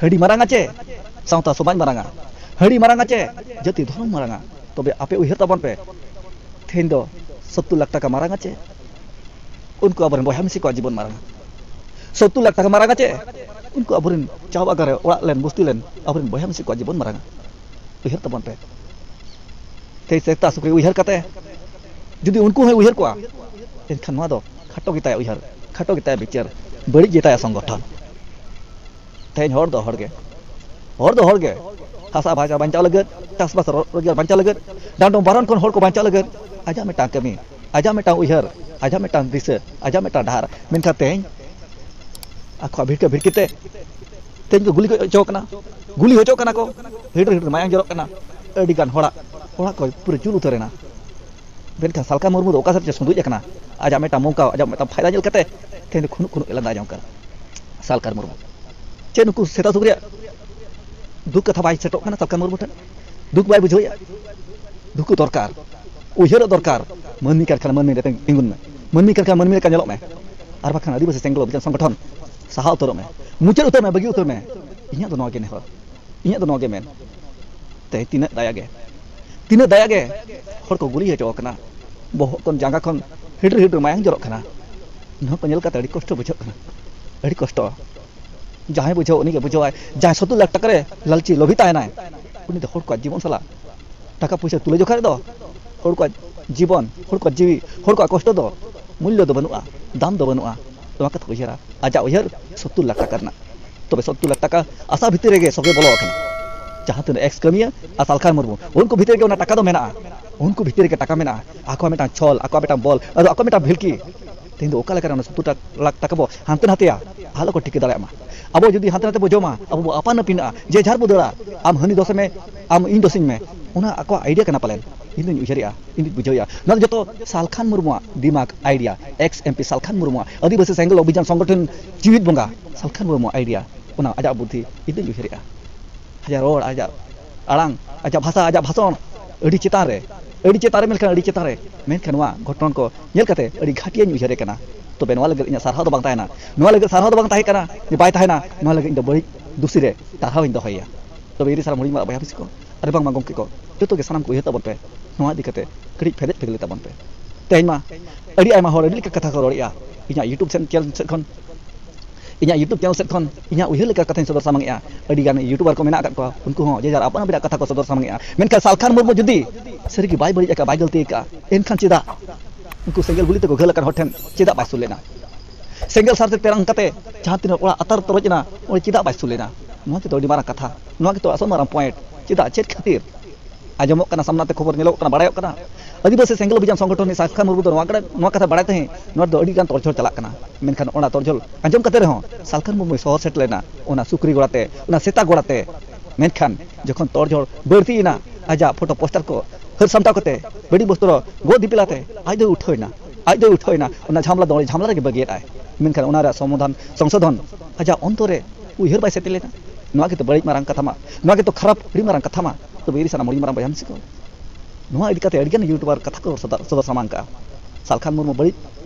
ᱦᱟᱹᱰᱤ ᱢᱟᱨᱟᱝᱟ ᱪᱮ ᱥᱟᱶᱛᱟ ᱥᱚᱢᱟᱡᱽ ᱢᱟᱨᱟᱝᱟ? ᱦᱟᱹᱰᱤ ᱢᱟᱨᱟᱝᱟ ᱪᱮ ᱡᱟᱹᱛᱤ ᱫᱷᱚᱨᱚᱢ ᱢᱟᱨᱟᱝᱟ? ᱛᱚᱵᱮ ᱟᱯᱮ ᱩᱭᱦᱟᱹᱨ ᱛᱟᱵᱚᱱ ᱯᱮ, ᱛᱮᱦᱮᱧ ᱫᱚ ᱥᱚᱛᱛᱩᱨ ᱞᱟᱠᱷ ᱴᱟᱠᱟ ᱢᱟᱨᱟᱝᱟ ᱪᱮ ᱩᱱᱠᱩ ᱟᱵᱚᱨᱮᱱ ᱵᱚᱭᱦᱟ ᱢᱤᱥᱤ ᱠᱚᱣᱟᱜ ᱡᱤᱵᱚᱱ ᱢᱟᱨᱟᱝᱟ? ᱥᱚᱛᱛᱩᱨ ᱞᱟᱠᱷ ᱴᱟᱠᱟ ᱢᱟᱨᱟᱝᱟ ᱪᱮ ᱩᱱᱠᱩ ᱟᱵᱚᱨᱮᱱ ᱪᱟ ᱵᱟᱜᱟᱱ ᱨᱮ ᱚᱲᱟᱜ ᱞᱮᱱ ᱵᱚᱥᱛᱤ ᱞᱮᱱ ᱟᱵᱚᱨᱮᱱ ᱵᱚᱭᱦᱟ ᱢᱤᱥᱤ ᱠᱚᱣᱟᱜ ᱡᱤᱵᱚᱱ ᱢᱟᱨᱟᱝᱟ? ᱩᱭᱦᱟᱹᱨ ᱛᱟᱵᱚᱱ ᱯᱮ᱾ ᱛᱮᱦᱮᱧ ᱥᱮᱛᱟ ᱥᱩᱠᱨᱤ ᱩᱭᱦᱟᱹᱨ ᱠᱟᱛᱮ ᱡᱩᱫᱤ ᱩᱱᱠᱩ ᱦᱚᱸᱭ ᱩᱭᱦᱟᱹᱨ ᱠᱚᱣᱟ, ᱮᱱᱠᱷᱟᱱ ᱱᱚᱣᱟ ᱫᱚ ᱠᱷᱟᱴᱚ ᱜᱮᱛᱟᱭᱟ ᱩᱭᱦᱟᱹᱨ, ᱠᱷᱟᱴᱚ ᱜᱮᱛᱟᱭᱟ ᱵᱤᱪᱟᱹᱨ, ᱵᱟᱹᱲᱤᱡ ᱜᱮᱛᱟᱭᱟ ᱥᱚᱝᱜᱚᱴᱷᱚᱱ᱾ ᱛᱮᱦᱮᱧ ᱦᱚᱲ ᱫᱚ ᱦᱚᱲ ᱜᱮ, ᱦᱚᱲ ᱫᱚ ᱦᱚᱲ ᱜᱮ᱾ ᱦᱟᱥᱟ ᱵᱷᱟᱥᱟ ᱵᱟᱧᱪᱟᱣ ᱞᱟᱹᱜᱤᱫ, ᱪᱟᱥᱵᱟᱥ ᱨᱚ-, ᱨᱳᱡᱽᱜᱟᱨ ᱵᱟᱧᱪᱟᱣ ᱞᱟᱹᱜᱤᱫ, ᱰᱟᱸᱰᱚᱢ ᱵᱟᱨᱚᱱ ᱠᱷᱚᱱ ᱦᱚᱲ ᱠᱚ ᱵᱟᱧᱪᱟᱣ ᱞᱟᱹᱜᱤᱫ, ᱟᱡᱟᱜ ᱢᱤᱫᱴᱟᱝ ᱠᱟᱹᱢᱤ, ᱟᱡᱟᱜ ᱢᱤᱫᱴᱟᱝ ᱩᱭᱦᱟᱹᱨ, ᱟᱡᱟᱜ ᱢᱤᱫᱴᱟᱝ ᱫᱤᱥᱟᱹ, ᱟᱡᱟᱜ ᱢᱤᱫᱴᱟᱝ ᱰᱟᱦᱟᱨ᱾ ᱢᱮᱱᱠᱷᱟᱱ ᱛᱮᱦᱮᱧ ᱟᱠᱚᱣᱟᱜ ᱵᱷᱤᱲᱠᱟᱹ ᱵᱷᱤᱲᱠᱤ ᱛᱮ ᱛᱮᱦᱮᱧ ᱠᱚ ᱜᱩᱞᱤ ᱦᱚᱪᱚ ᱠᱟᱱᱟ, ᱜᱩᱞᱤ ᱦᱚᱪᱚ ᱠᱟᱱᱟ ᱠᱚ, ᱦᱤᱰᱤᱨ ᱦᱤᱰᱤᱨ ᱢᱟᱭᱟᱝ ᱡᱚᱨᱚᱜ ᱠᱟᱱᱟ, ᱟᱹᱰᱤ ᱜᱟᱱ ᱦᱚᱲᱟᱜ ᱚᱲᱟᱜ ᱠᱚ ᱯᱩᱨᱟᱹ ᱡᱩᱞ ᱩᱛᱟᱹᱨ ᱮᱱᱟ᱾ ᱢᱮᱱᱠᱷᱟᱱ ᱥᱟᱞᱠᱷᱟᱱ ᱢᱩᱨᱢᱩ ᱫᱚ ᱚᱠᱟ ᱥᱮᱫ ᱪᱚ ᱥᱩᱸᱫᱩᱡ ᱟᱠᱟᱱᱟ, ᱟᱡᱟᱜ ᱢᱤᱫᱴᱟᱝ ᱢᱚᱝᱠᱟ, ᱟᱡᱟᱜ ᱢᱤᱫᱴᱟᱝ ᱯᱷᱟᱭᱫᱟ ᱧᱮᱞ ᱠᱟᱛᱮ ᱛᱮᱦᱮᱧ ᱫᱚ ᱠᱷᱩᱱᱩᱜ ᱠᱷᱩᱱᱩᱜ ᱮ ᱞᱟᱸᱫᱟ ᱡᱚᱝ ᱠᱟᱱᱟ ᱥᱟᱞᱠᱷᱟᱱ ᱢᱩᱨᱢᱩ᱾ ᱪᱮᱫ ᱱᱩᱠᱩ ᱥᱮᱛᱟ ᱥᱩᱠᱨᱤᱭᱟᱜ ᱫᱩᱠ ᱠᱟᱛᱷᱟ ᱵᱟᱭ ᱥᱮᱴᱮᱨᱚᱜ ᱠᱟᱱᱟ ᱥᱟᱞᱠᱷᱟᱱ ᱢᱩᱨᱢᱩ ᱴᱷᱮᱱ? ᱫᱩᱠ ᱵᱟᱭ ᱵᱩᱡᱷᱟᱹᱣᱮᱫᱼᱟ? ᱫᱩᱠ ᱫᱚᱨᱠᱟᱨ, ᱩᱭᱦᱟᱹᱨᱚᱜ ᱫᱚᱨᱠᱟᱨ᱾ ᱢᱟᱹᱱᱢᱤ ᱠᱟᱱ ᱠᱷᱟᱱ ᱢᱟᱹᱱᱢᱤ ᱨᱮ ᱛᱤᱸᱜᱩᱱ ᱢᱮ, ᱢᱟᱹᱱᱢᱤ ᱠᱟᱱ ᱠᱷᱟᱱ ᱢᱟᱹᱱᱢᱤ ᱞᱮᱠᱟ ᱧᱮᱞᱚᱜ ᱢᱮ, ᱟᱨ ᱵᱟᱠᱷᱟᱱ ᱟᱹᱫᱤᱵᱟᱹᱥᱤ ᱥᱮᱸᱜᱮᱞ ᱚᱵᱷᱤᱡᱟᱱ ᱥᱚᱝᱜᱚᱴᱷᱚᱱ ᱥᱟᱦᱟ ᱩᱛᱟᱹᱨᱚᱜ ᱢᱮ, ᱢᱩᱪᱟᱹᱫ ᱩᱛᱟᱹᱨ ᱢᱮ, ᱵᱟᱹᱜᱤ ᱩᱛᱟᱹᱨ ᱢᱮ᱾ ᱤᱧᱟᱹᱜ ᱫᱚ ᱱᱚᱣᱟ ᱜᱮ ᱱᱮᱦᱚᱨ, ᱤᱧᱟᱹᱜ ᱫᱚ ᱱᱚᱣᱟ ᱜᱮ ᱢᱮᱱ᱾ ᱛᱮᱦᱮᱧ ᱛᱤᱱᱟᱹᱜ ᱫᱟᱭᱟ ᱜᱮ, ᱛᱤᱱᱟᱹᱜ ᱫᱟᱭᱟ ᱜᱮ ᱦᱚᱲ ᱠᱚ ᱜᱩᱞᱤ ᱦᱚᱪᱚ ᱟᱠᱟᱱᱟ, ᱵᱚᱦᱚᱜ ᱠᱷᱚᱱ ᱡᱟᱸᱜᱟ ᱠᱷᱚᱱ ᱦᱤᱰᱤᱨ ᱦᱤᱰᱤᱨ ᱢᱟᱭᱟᱝ ᱡᱚᱨᱚᱜ ᱠᱟᱱᱟ᱾ ᱱᱚᱣᱟ ᱠᱚ ᱧᱮᱞ ᱠᱟᱛᱮ ᱟᱹᱰᱤ ᱠᱚᱥᱴᱚ ᱵᱩᱡᱷᱟᱹᱜ ᱠᱟᱱᱟ, ᱟᱹᱰᱤ ᱠᱚᱥᱴᱚ᱾ ᱡᱟᱦᱟᱸᱭ ᱵᱩᱡᱷᱟᱹᱣ ᱩᱱᱤ ᱜᱮ ᱵᱩᱡᱷᱟᱹᱣᱟᱭ, ᱡᱟᱦᱟᱸᱭ ᱥᱚᱛᱛᱩᱨ ᱞᱟᱠᱷ ᱴᱟᱠᱟ ᱨᱮ ᱞᱟᱞᱪᱤ ᱞᱚᱵᱷᱤ ᱛᱟᱦᱮᱱᱟᱭ, ᱩᱱᱤ ᱫᱚ ᱦᱚᱲ ᱠᱚᱣᱟᱜ ᱡᱤᱵᱚᱱ ᱥᱟᱞᱟᱜ ᱴᱟᱠᱟ ᱯᱚᱭᱥᱟ ᱛᱩᱞᱟᱹ ᱡᱚᱠᱷᱟ ᱨᱮᱫᱚ ᱦᱚᱲ ᱠᱚᱣᱟᱜ ᱡᱤᱵᱚᱱ, ᱦᱚᱲ ᱠᱚᱣᱟᱜ ᱡᱤᱣᱤ, ᱦᱚᱲ ᱠᱚᱣᱟᱜ ᱠᱚᱥᱴᱚ ᱫᱚ ᱢᱩᱞᱞᱚ ᱫᱚ ᱵᱟᱹᱱᱩᱜᱼᱟ, ᱫᱟᱢ ᱫᱚ ᱵᱟᱹᱱᱩᱜᱼᱟ᱾ ᱱᱚᱣᱟ ᱠᱟᱛᱷᱟ ᱠᱚ ᱩᱭᱦᱟᱹᱨᱟ, ᱟᱡᱟᱜ ᱩᱭᱦᱟᱹᱨ ᱥᱚᱛᱛᱩᱨ ᱞᱟᱠᱷ ᱴᱟᱠᱟ ᱨᱮᱱᱟᱜ᱾ ᱛᱚᱵᱮ ᱥᱚᱛᱛᱩᱨ ᱞᱟᱠᱷ ᱴᱟᱠᱟ ᱟᱥᱟ ᱵᱷᱤᱛᱤᱨ ᱨᱮᱜᱮ ᱥᱚᱜᱮ ᱵᱚᱞᱚ ᱟᱠᱟᱱᱟ᱾ ᱡᱟᱦᱟᱸ ᱛᱤᱱᱟᱹᱜ ᱮᱠᱥ ᱠᱟᱹᱢᱤᱭᱟᱹ ᱟᱨ ᱥᱟᱞᱠᱷᱟᱱ ᱢᱩᱨᱢᱩ, ᱩᱱᱠᱩ ᱵᱷᱤᱛᱤᱨ ᱨᱮᱜᱮ ᱚᱱᱟ ᱴᱟᱠᱟ ᱫᱚ ᱢᱮᱱᱟᱜᱼᱟ᱾ ᱩᱱᱠᱩ ᱵᱷᱤᱛᱤᱨ ᱨᱮᱜᱮ ᱴᱟᱠᱟ ᱢᱮᱱᱟᱜᱼᱟ, ᱟᱠᱚᱣᱟᱜ ᱢᱤᱫᱴᱟᱝ ᱪᱷᱚᱞ, ᱟᱠᱚᱣᱟᱜ ᱢᱤᱫᱴᱟᱝ ᱵᱚᱞ, ᱟᱫᱚ ᱟᱠᱚᱣᱟᱜ ᱢᱤᱫᱴᱟᱝ ᱵᱷᱤᱞᱠᱤ᱾ ᱛᱮᱦᱮᱧ ᱫᱚ ᱚᱠᱟ ᱞᱮᱠᱟᱨᱮ ᱚᱱᱟ ᱥᱚᱛᱛᱩᱨ ᱞᱟᱠᱷ ᱴᱟᱠᱟ ᱵᱚ ᱦᱟᱱᱛᱮ ᱱᱟᱛᱮᱭᱟ, ᱟᱞᱚ ᱠᱚ ᱴᱷᱤᱠᱟᱹ ᱫᱟᱲᱮᱭᱟᱜ ᱢᱟ᱾ ᱟᱵᱚ ᱡᱩᱫᱤ ᱦᱟᱱᱛᱮ ᱱᱟᱛᱮ ᱵᱚ ᱡᱚᱢᱟ, ᱟᱵᱚ ᱵᱚ ᱟᱯᱟᱱ ᱟᱹᱯᱤᱱᱚᱜᱼᱟ, ᱡᱮ ᱡᱟᱨ ᱵᱚ ᱫᱟᱹᱲᱟ, ᱟᱢ ᱦᱟᱹᱱᱤ ᱫᱚᱥᱮ ᱢᱮ, ᱟᱢ ᱤᱧ ᱫᱚᱥᱤᱧ ᱢᱮ, ᱚᱱᱟ ᱟᱠᱚᱣᱟᱜ ᱟᱭᱰᱤᱭᱟ ᱠᱟᱱᱟ ᱯᱟᱞᱮᱱ, ᱤᱧ ᱫᱩᱧ ᱩᱭᱦᱟᱹᱨᱮᱜᱼᱟ, ᱤᱧ ᱫᱩᱧ ᱵᱩᱡᱷᱟᱹᱣᱮᱜᱼᱟ᱾ ᱱᱚᱣᱟ ᱫᱚ ᱡᱚᱛᱚ ᱥᱟᱞᱠᱷᱟᱱ ᱢᱩᱨᱢᱩᱣᱟᱜ ᱫᱤᱢᱟᱜᱽ, ᱟᱭᱰᱤᱭᱟ, ᱮᱠᱥ ᱮᱢ ᱯᱤ ᱥᱟᱞᱠᱷᱟᱱ ᱢᱩᱨᱢᱩᱣᱟᱜ, ᱟᱹᱫᱤᱵᱟᱹᱥᱤ ᱥᱮᱸᱜᱮᱞ ᱚᱵᱷᱤᱡᱟᱱ ᱥᱚᱝᱜᱚᱴᱷᱚᱱ ᱡᱤᱣᱤᱫ ᱵᱚᱸᱜᱟ ᱥᱟᱞᱠᱷᱟᱱ ᱢᱩᱨᱢᱩᱣᱟᱜ ᱟᱭᱰᱤᱭᱟ, ᱚᱱᱟ ᱟᱡᱟᱜ ᱵᱩᱫᱽᱫᱷᱤ, ᱤᱧ ᱫᱩᱧ ᱩᱭᱦᱟᱹᱨᱮᱜᱼᱟ᱾ ᱟᱡᱟᱜ ᱨᱚᱲ, ᱟᱡᱟᱜ ᱟᱲᱟᱝ, ᱟᱡᱟᱜ ᱵᱷᱟᱥᱟ, ᱟᱡᱟᱜ ᱵᱷᱟᱥᱚᱱ ᱟᱹᱰᱤ ᱪᱮᱛᱟᱱ ᱨᱮ, ᱟᱹᱰᱤ ᱪᱮᱛᱟᱱ ᱨᱮ, ᱢᱮᱱᱠᱷᱟᱱ ᱟᱹᱰᱤ ᱪᱮᱛᱟᱱ ᱨᱮ᱾ ᱢᱮᱱᱠᱷᱟᱱ ᱱᱚᱣᱟ ᱜᱷᱚᱴᱚᱱ ᱠᱚ ᱧᱮᱞ ᱠᱟᱛᱮ ᱟᱹᱰᱤ ᱜᱷᱟᱹᱴᱤᱭᱟᱹᱧ ᱩᱭᱦᱟᱹᱨᱮ ᱠᱟᱱᱟ᱾ ᱛᱚᱵᱮ ᱱᱚᱣᱟ ᱞᱟᱹᱜᱤᱫ ᱤᱧᱟᱹᱜ ᱥᱟᱨᱦᱟᱣ ᱫᱚ ᱵᱟᱝ ᱛᱟᱦᱮᱱᱟ, ᱱᱚᱣᱟ ᱞᱟᱹᱜᱤᱫ ᱥᱟᱨᱦᱟᱣ ᱫᱚ ᱵᱟᱝ ᱛᱟᱦᱮᱸ ᱠᱟᱱᱟ, ᱡᱮ ᱵᱟᱭ ᱛᱟᱦᱮᱱᱟ, ᱱᱚᱣᱟ ᱞᱟᱹᱜᱤᱫ ᱤᱧ ᱫᱚ ᱵᱟᱹᱲᱤᱡ ᱫᱩᱥᱤ ᱨᱮ ᱴᱟᱨᱦᱟᱣ ᱤᱧ ᱫᱚᱦᱚᱭᱮᱭᱟ᱾ ᱛᱚᱵᱮ ᱤᱨᱤ ᱥᱟᱱᱟᱢ ᱦᱩᱰᱤᱧ ᱢᱟᱨᱟᱝ ᱵᱚᱭᱦᱟ ᱢᱤᱥᱤ ᱠᱚ, ᱟᱨ ᱵᱟᱝᱢᱟ ᱜᱚᱢᱠᱮ ᱠᱚ, ᱡᱚᱛᱚ ᱜᱮ ᱥᱟᱱᱟᱢ ᱠᱚ ᱩᱭᱦᱟᱹᱨ ᱛᱟᱵᱚᱱ ᱯᱮ, ᱱᱚᱣᱟ ᱤᱫᱤ ᱠᱟᱛᱮ ᱠᱟᱹᱴᱤᱡ ᱯᱷᱮᱰᱮᱫ ᱯᱷᱮᱜᱞᱮ ᱛᱟᱵᱚᱱ ᱯᱮ᱾ ᱛᱮᱦᱮᱧ ᱢᱟ ᱟᱹᱰᱤ ᱟᱭᱢᱟ ᱦᱚᱲ ᱟᱹᱰᱤ ᱞᱮᱠᱟ ᱠᱟᱛᱷᱟ ᱠᱚ ᱨᱚᱲᱮᱫᱼᱟ᱾ ᱤᱧᱟᱹᱜ YouTube channel ᱥᱮᱫ ᱠᱷᱚᱱ, ᱤᱧᱟᱹᱜ YouTube channel ᱥᱮᱫ ᱠᱷᱚᱱ ᱤᱧᱟᱹᱜ ᱩᱭᱦᱟᱹᱨ ᱞᱮᱠᱟ ᱠᱟᱛᱷᱟᱧ ᱥᱚᱫᱚᱨ ᱥᱟᱢᱟᱝᱮᱫᱼᱟ᱾ ᱟᱹᱰᱤ ᱜᱟᱱ YouTuber ᱠᱚ ᱢᱮᱱᱟᱜ ᱟᱠᱟᱫ ᱠᱚᱣᱟ, ᱩᱱᱠᱩ ᱦᱚᱸ ᱡᱮ ᱡᱟᱨ ᱟᱯᱟᱱ ᱟᱹᱯᱤᱱᱟᱜ ᱠᱟᱛᱷᱟ ᱠᱚ ᱥᱚᱫᱚᱨ ᱥᱟᱢᱟᱝᱮᱫᱼᱟ᱾ ᱢᱮᱱᱠᱷᱟᱱ ᱥᱟᱞᱠᱷᱟᱱ ᱢᱩᱨᱢᱩ ᱡᱩᱫᱤ ᱥᱟᱹᱨᱤᱜᱮ ᱵᱟᱭ ᱵᱟᱹᱲᱤᱡ ᱟᱠᱟᱫ, ᱵᱟᱭ ᱜᱟᱹᱞᱛᱤ ᱟᱠᱟᱫ, ᱮᱱᱠᱷᱟᱱ ᱪᱮᱫᱟᱜ ᱩᱱᱠᱩ ᱥᱮᱸᱜᱮᱞ ᱜᱩᱞᱤ ᱛᱮᱠᱚ ᱜᱷᱟᱹᱞ ᱟᱠᱟᱱ ᱦᱚᱲ ᱴᱷᱮᱱ ᱪᱮᱫᱟᱜ ᱵᱟᱭ ᱥᱩᱨ ᱞᱮᱱᱟ? ᱥᱮᱸᱜᱮᱞ ᱥᱟᱨᱛᱮ ᱛᱮᱨᱟᱝ ᱠᱟᱛᱮ ᱡᱟᱦᱟᱸ ᱛᱤᱱᱟᱹᱜ ᱚᱲᱟᱜ ᱟᱛᱟᱨ ᱛᱚᱨᱚᱡ ᱮᱱᱟ, ᱚᱸᱰᱮ ᱪᱮᱫᱟᱜ ᱵᱟᱭ ᱥᱩᱨ ᱞᱮᱱᱟ? ᱱᱚᱣᱟ ᱜᱮᱛᱚ ᱟᱹᱰᱤ ᱢᱟᱨᱟᱝ ᱠᱟᱛᱷᱟ, ᱱᱚᱣᱟ ᱜᱮᱛᱚ ᱟᱥᱚᱞ ᱢᱟᱨᱟᱝ point᱾ ᱪᱮᱫᱟᱜ, ᱪᱮᱫ ᱠᱷᱟᱹᱛᱤᱨ? ᱟᱸᱡᱚᱢᱚᱜ ᱠᱟᱱᱟ, ᱥᱟᱢᱱᱟ ᱛᱮ ᱠᱷᱚᱵᱚᱨ ᱧᱮᱞᱚᱜ ᱠᱟᱱᱟ, ᱵᱟᱲᱟᱭᱚᱜ ᱠᱟᱱᱟ, ᱟᱹᱫᱤᱵᱟᱹᱥᱤ ᱥᱮᱸᱜᱮᱞ ᱚᱵᱷᱤᱡᱟᱱ ᱥᱚᱝᱜᱚᱴᱷᱚᱱ ᱨᱤᱱᱤᱡ ᱥᱟᱞᱠᱷᱟᱱ ᱢᱩᱨᱢᱩ ᱫᱚ ᱱᱚᱣᱟ ᱠᱟᱛᱷᱟ, ᱱᱚᱣᱟ ᱠᱟᱛᱷᱟ ᱵᱟᱲᱟᱭ ᱛᱟᱦᱮᱸᱫ, ᱱᱚᱣᱟ ᱫᱚ ᱟᱹᱰᱤ ᱜᱟᱱ ᱛᱚᱨᱡᱷᱚᱲ ᱪᱟᱞᱟᱜ ᱠᱟᱱᱟ᱾ ᱢᱮᱱᱠᱷᱟᱱ ᱚᱱᱟ ᱛᱚᱨᱡᱷᱚᱲ ᱟᱸᱡᱚᱢ ᱠᱟᱛᱮ ᱨᱮᱦᱚᱸ ᱥᱟᱞᱠᱷᱟᱱ ᱢᱩᱨᱢᱩᱭ ᱥᱚᱦᱚᱨ ᱥᱮᱴᱮᱨ ᱞᱮᱱᱟ ᱚᱱᱟ ᱥᱩᱠᱨᱤ ᱜᱚᱲᱟ ᱛᱮ, ᱚᱱᱟ ᱥᱮᱛᱟ ᱜᱚᱲᱟ ᱛᱮ᱾ ᱢᱮᱱᱠᱷᱟᱱ ᱡᱚᱠᱷᱚᱱ ᱛᱚᱨᱡᱷᱚᱲ ᱵᱟᱹᱲᱛᱤᱭᱮᱱᱟ, ᱟᱡᱟᱜ ᱯᱷᱳᱴᱳ ᱯᱳᱥᱴᱟᱨ ᱠᱚ ᱦᱟᱹᱨ ᱥᱟᱢᱴᱟᱣ ᱠᱟᱛᱮ ᱵᱟᱹᱲᱤᱡ ᱵᱚᱥᱛᱨᱚ ᱜᱚᱫ ᱫᱤᱯᱤᱞ ᱟᱛᱮ ᱟᱡ ᱫᱚᱭ ᱩᱴᱷᱟᱹᱣ ᱮᱱᱟ, ᱟᱡ ᱫᱚᱭ ᱩᱴᱷᱟᱹᱣ ᱮᱱᱟ, ᱚᱱᱟ ᱡᱷᱟᱢᱞᱟ ᱫᱚ ᱚᱸᱰᱮ ᱡᱷᱟᱢᱞᱟ ᱨᱮᱜᱮ ᱵᱟᱹᱜᱤᱭᱟᱫ ᱟᱭ᱾ ᱢᱮᱱᱠᱷᱟᱱ ᱚᱱᱟ ᱨᱮᱭᱟᱜ ᱥᱚᱢᱟᱫᱷᱟᱱ, ᱥᱚᱝᱥᱳᱫᱷᱚᱱ ᱟᱡᱟᱜ ᱚᱱᱛᱚᱨ ᱨᱮ ᱩᱭᱦᱟᱹᱨ ᱵᱟᱭ ᱥᱮᱴᱮᱨ ᱞᱮᱫᱟ᱾ ᱱᱚᱣᱟ ᱜᱮᱛᱚ ᱵᱟᱹᱲᱤᱡ ᱢᱟᱨᱟᱝ ᱠᱟᱛᱷᱟ ᱢᱟ, ᱱᱚᱣᱟ ᱜᱮᱛᱚ ᱠᱷᱟᱨᱟᱯ ᱟᱹᱰᱤ ᱢᱟᱨᱟᱝ ᱠᱟᱛᱷᱟ ᱢᱟ᱾ ᱛᱚᱵᱮ ᱤᱨᱤ ᱥᱟᱱᱟᱢ ᱦᱩᱰᱤᱧ ᱢᱟᱨᱟᱝ ᱵᱚᱭᱦᱟ ᱢᱤᱥᱤ ᱠᱚ, ᱱᱚᱣᱟ ᱤᱫᱤ ᱠᱟᱛᱮ ᱟᱹᱰᱤᱜᱟᱱ YouTuber ᱠᱟᱛᱷᱟ ᱠᱚ ᱥᱚᱫᱚᱨ, ᱥᱚᱫᱚᱨ ᱥᱟᱢᱟᱝ ᱠᱟᱜᱼᱟ᱾ ᱥᱟᱞᱠᱷᱟᱱ ᱢᱩᱨᱢᱩ ᱵᱟᱹᱲᱤᱡ